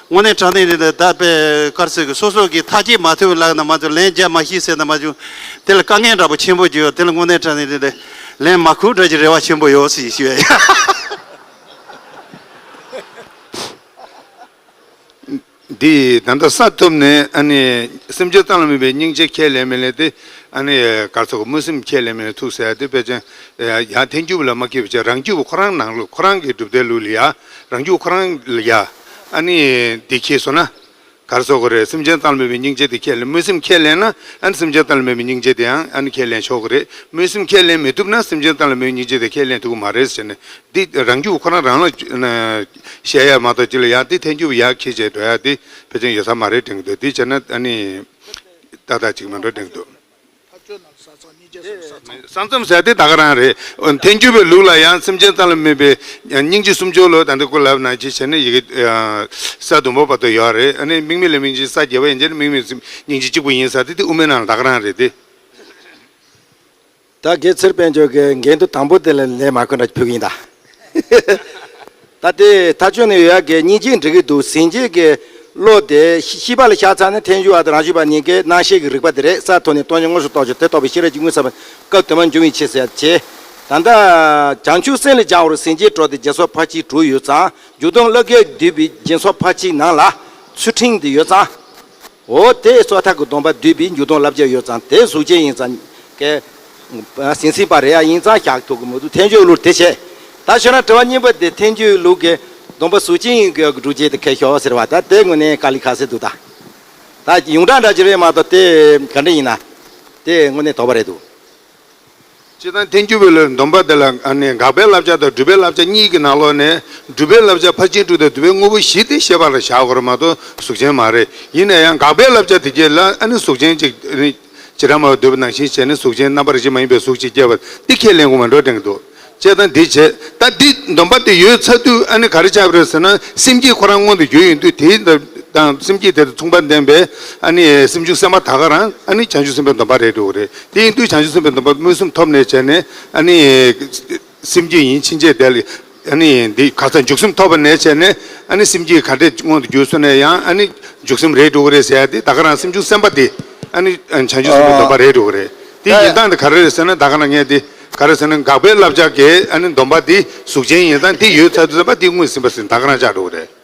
དངོས་གནས་དྲང་གནས་རེད། ད་དཔེ་ག་རེ་ཟེར་གི། སོ་སོ་གི་ཐག་གཅོད་མ་ཐུབ་ལབ་ན་མ་ཐུབ། ལན་རྒྱག་མ་ཤེས་ཟེར་ན་མ་བྱུང་། དེ་ལ་དཀའ་ངལ་འདྲ་པོ་ཆེན་པོ་ཅིག་ཡོད། དེ་ལ་དངོས་གནས་དྲང་གནས་རེད། ལན་མ་ཁུར་འདྲ་ཅིག་རེ་བ་ཆེན་པོ་ཡོད་ཟེར་ཞུ་ཡ་ཡིན། འདི་ད་ལྟ་ས་ཐོབ་ནས་ཨ་ནི་སེམས་ཅན་གཙང་ལ་སྨོད་པའི་སྙིང་རྗེ་ཁས་ལེན་མི་ལེན་དེ། ཨ་ནི་ག་རེ་ཟེར་གི། སྨོན་སེམས་ཁས་ལེན་མི་ལེན་ཐུག་ཟེར་ཡ་དེ་དཔེ་ཅན། ཡང་ཐལ་འགྱུར་བ་ལ་མ་སྐྱེས་པ་བྱས། རང་རྒྱུད་པ་ཁོ་རང་ནང་ལོགས་ཁོ་རང་གི་སྒྲུབ་བདེ་ལུགས་ལ་ཡ། རང་རྒྱུད་ཁོ་རང་ལ་ཡ། ཨ་ནི་འདི་ཁྱེར་སོང་ན། ག་རེ་ཟེར་གི་རེད། སེམས་ཅན་གཙང་ལ་སྨོད་པའི་སྙིང་རྗེ་དེ་ཁས་ལེན། སྨོན་སེམས་ཁས་ལེན་ན་ཨ་ནི་སེམས་ཅན་གཙང་ལ་སྨོད་པའི་སྙིང་རྗེ་དེ་ཡང་ཨ་ནི་ཁས་ལེན་ཆོག་གི་རེད། སྨོན་སེམས་ཁས་ལེན་མི་ཐུབ་ན་སེམས་ཅན་གཙང་ལ་སྨོད་པའི་སྙིང་རྗེ་དེ་ཁས་ལེན་ཐུབ་ཀྱི་མ་རེད་ཟེར་ནས། འདི་རང་རྒྱུད་ཁོ་རང་རང་ལ་བཤད་ཡ་མ་གཏོགས། ཅི་ལ་ཡ་འདི་ཐལ་འགྱུར་བ་ཡར་ཁྱེར་བྱས་འགྲོ་ཡ་འདི་ཕལ་ཆེར་ཡོད་ས་མ་རེད་དྲན་གྱི་འདུག་འདི་བྱས་ན་ཨ་ནི་ཏག་ཏག་ཅིག་མིན་འགྲོ་དྲན་གྱི་འདུག་ས་མཚམས་ཟེར་དེ་ད་ག་རང་རེད། ཐལ་འགྱུར་བའི་ལུགས་ལ་ཡང་སེམས་ཅན་གཙང་ལ་སྨོད་པའི་སྙིང་རྗེ་སུམ་ཅུ་ལོ། ད་འདི་སྐུ་ལབ་ན་ཅི་བྱས་ནས་ཡི་གེ་ས་བདུན་པོ་བར་དུ་ཡོད་རེད། ཨ་ནི་དམིགས་མེད་ལ་སྨིན་ཅིང་ས་བརྒྱད་པ་ཡན་ཆད་ནི་དམིགས་མེད་སེམས་སྙིང་རྗེ་གཅིག་པུ་ཡིན་ཟེར་དེ། དེ་དབུ་མའི་ནང་ལ་ད་ག་རང་རེད་དེ། ད་དགེ་ཚུལ་དཔལ་འབྱོར་གྱི་འགན་དུ་དང་པོ་དེ་ལ་ལན་མ་ཁུར་འདྲ་ཕུལ་གྱི་ཡིན་ད། ད་ལྟའི་མཐའ་དཔྱོད་ནས་ཡོད་ཡག་གི་སྙིང་རྗེ་འགྲིག་གི་འདུག་སེམས་བསྐྱེད་ཀྱི་བློ་དེ་ཤེས་པ་ལ་ཤར་ཚར་ནས་ཐལ་འགྱུར་བ་དང་རང་རྒྱུད་པ་གཉིས་ཀའི་རྣམ་ཤེས་ཀྱི་རིག་པ་དེ་རེད། ས་ཐོག་ནས་སྟོང་ཉིད་དངོས་སུ་རྟོགས་ཀྱི་དེ་རྟོགས་པའི་ཤེས་རབ་ཀྱི་མངོན་སུམ་པ་སྐབས་དུ་མར་འབྱུང་བའི་ཕྱིར་ཟེར་བྱས། ད་ལྟ་བྱང་ཆུབ་སེམས་ལ་སྦྱང་བར་སེམས་བསྐྱེད་སྤྲོ་སྟེ་སྦྱིན་སོགས་ཕར་ཕྱིན་དྲུག་ཡོད་ཙང་། འཇུག་ལྡོག་བསླབ་བྱ་བསྡུས་པའི་སྦྱིན་སོགས་ཕར་ཕྱིན་ནང་ལ་ཚུལ་ཁྲིམས་དེ་ཡོད་ཙང་། འོ་དེ་སོ་ཐར་གྱི་སྡོམ་པ་བསྡུས་པའི་འཇུག་ལྡོག་བསླབ་བྱ་ཡོད་ཙང་དེ་གཟུགས་ཅན་ཡིན་ཙང་ཀའི། ཟིན་ཚིག་པ་རེད་ཡ། ཡིན་ཙང་བཞག་ཐུབ་ཀྱི་མི་འདུག་ཐལ་འགྱུར་ལུགས་དེ་བྱས། ད་ཤོད་ན་དྲི་བ་གཉིས་པ་དེ་ཐལ་འགྱུར་ལུགས་ཀྱི་སྡོམ་པ་གཟུགས་ཅན་ཡིན་དགོས་ཀྱི་སྒྲུབ་བྱེད་དེ་གལ་ཤོར་ཟེར་བ། ད་དེ་དངོས་གནས་དཀའ་ལས་ཁག་ས་འདུག་ད་ད་ཡོངས་གྲགས་འདྲ་ཅིག་རེད་མ་གཏོགས་དེ་ག་འདྲ་ཡིན་ན་དེ་དངོས་གནས་དོགས་པ་རེད་འདུག་སྤྱིར་བཏང་ཐལ་འགྱུར་བའི་ལུགས་སྡོམ་པ་དེ་ལ་ཨ་ནི་དགག་པའི་བསླབ་བྱ་དང་སྒྲུབ་པའི་བསླབ་བྱ་གཉིས་ཀྱི་ནང་ལོགས་ནས་སྒྲུབ་པའི་བསླབ་བྱ་ཕར་ཕྱིན་དྲུག་དང་སྒྲུབ་པའི་དངོས་པོ་བཞི་དེ་བཤད་པ་ལ་བཞག་དགོས་རེད་མ་གཏོགས་གཟུགས་ཅན་མ་རེད། ཡིན་ན་ཡང་དགག་པའི་བསླབ་བྱ་དེ་གྱད་ལ་ཨ་ནི་གཟུགས་ཅན་གཅིག་ཨ་ནི་བྱེ་བྲག་སྨྲ་བས་བསྡུས་པ་ནང་བཞིན་བྱས་ནས་གཟུགས་ཅན་རྣམ་པར་གཞག་མ་ཡིན་པའི་གཟུགས་གཅིག་སྐྱེ་བ་འདི་ཁས་ལེན་དགོས་མ་འགྲོ་དྲན་གྱི་འདུག་བྱས་ཙང་འདི་བྱས། ད་འདི་སྡོམ་པ་དེ་ཡོད་ཚར་དུས་ཨ་ནི་ག་རེ་ཆགས་པ་རེད་ཟེར་ན། སེམས་བསྐྱེད་ཁོ་རང་མངོན་དུ་གྱུར་ཡོང་དུས་དེ་དང་སེམས་བསྐྱེད་དེ་དང་མཚུངས་པ་ལྡན་པའི་ཨ་ནི་སེམས་བྱུང་སེམས་དཔའ་ད་ག་རང་ཨ་ནི་བྱང་ཆུབ་སེམས་དཔའི་སྡོམ་པ་རེད་འགྲོ་གི་རེད། དེ་ཡིན་དུས་བྱང་ཆུབ་སེམས་དཔའི་སྡོམ་པ་མངོན་སུམ་ཐོབ་ནས་བྱས་ནས་ཨ་ནི་སེམས་བསྐྱེད་ཡིན་ཕྱིན་ཆད་དེ་ལ་ཨ་ནི་འདི་ག་ས་འཇུག་སེམས་ཐོབ་པ་ནས་བྱས་ནས་ཨ་ནི་སེམས་བསྐྱེད་ག་འདྲས་མངོན་དུ་གྱུར་སོང་ན་ཡང་ཨ་ནི་འཇུག་སེམས་རེད་འགྲོ་གི་རེད་ཟེར་ཡ་དེ་ད་ག་རང་སེམས་བྱུང་སེམས་དཔའ་དེ་ཨ་ནི་བྱང་ཆུབ་སེམས་དཔའི་སྡོམ་པ་རེད་འགྲོ་གི་རེད། དེ་ཡིན་སྟངས་དེ་ག་རེ་རེད་ཟེར་ན། ད་ག་རང་ངས་དེ། ག་རེ་ཟེར་ན། དགག་པའི་བསླབ་བྱ་གི་ཨ་ནི་སྡོམ་པ་འདི་གཟུགས་ཅན་ཡིན་ཙང་དེ་ཡོད་ཚར་དུས་ཙམ་པ་དེ་དངོས་སུ་ཟིན་པ་ཟིན་ད་ག་རང་ཆགས་འགྲོ་གི་རེད།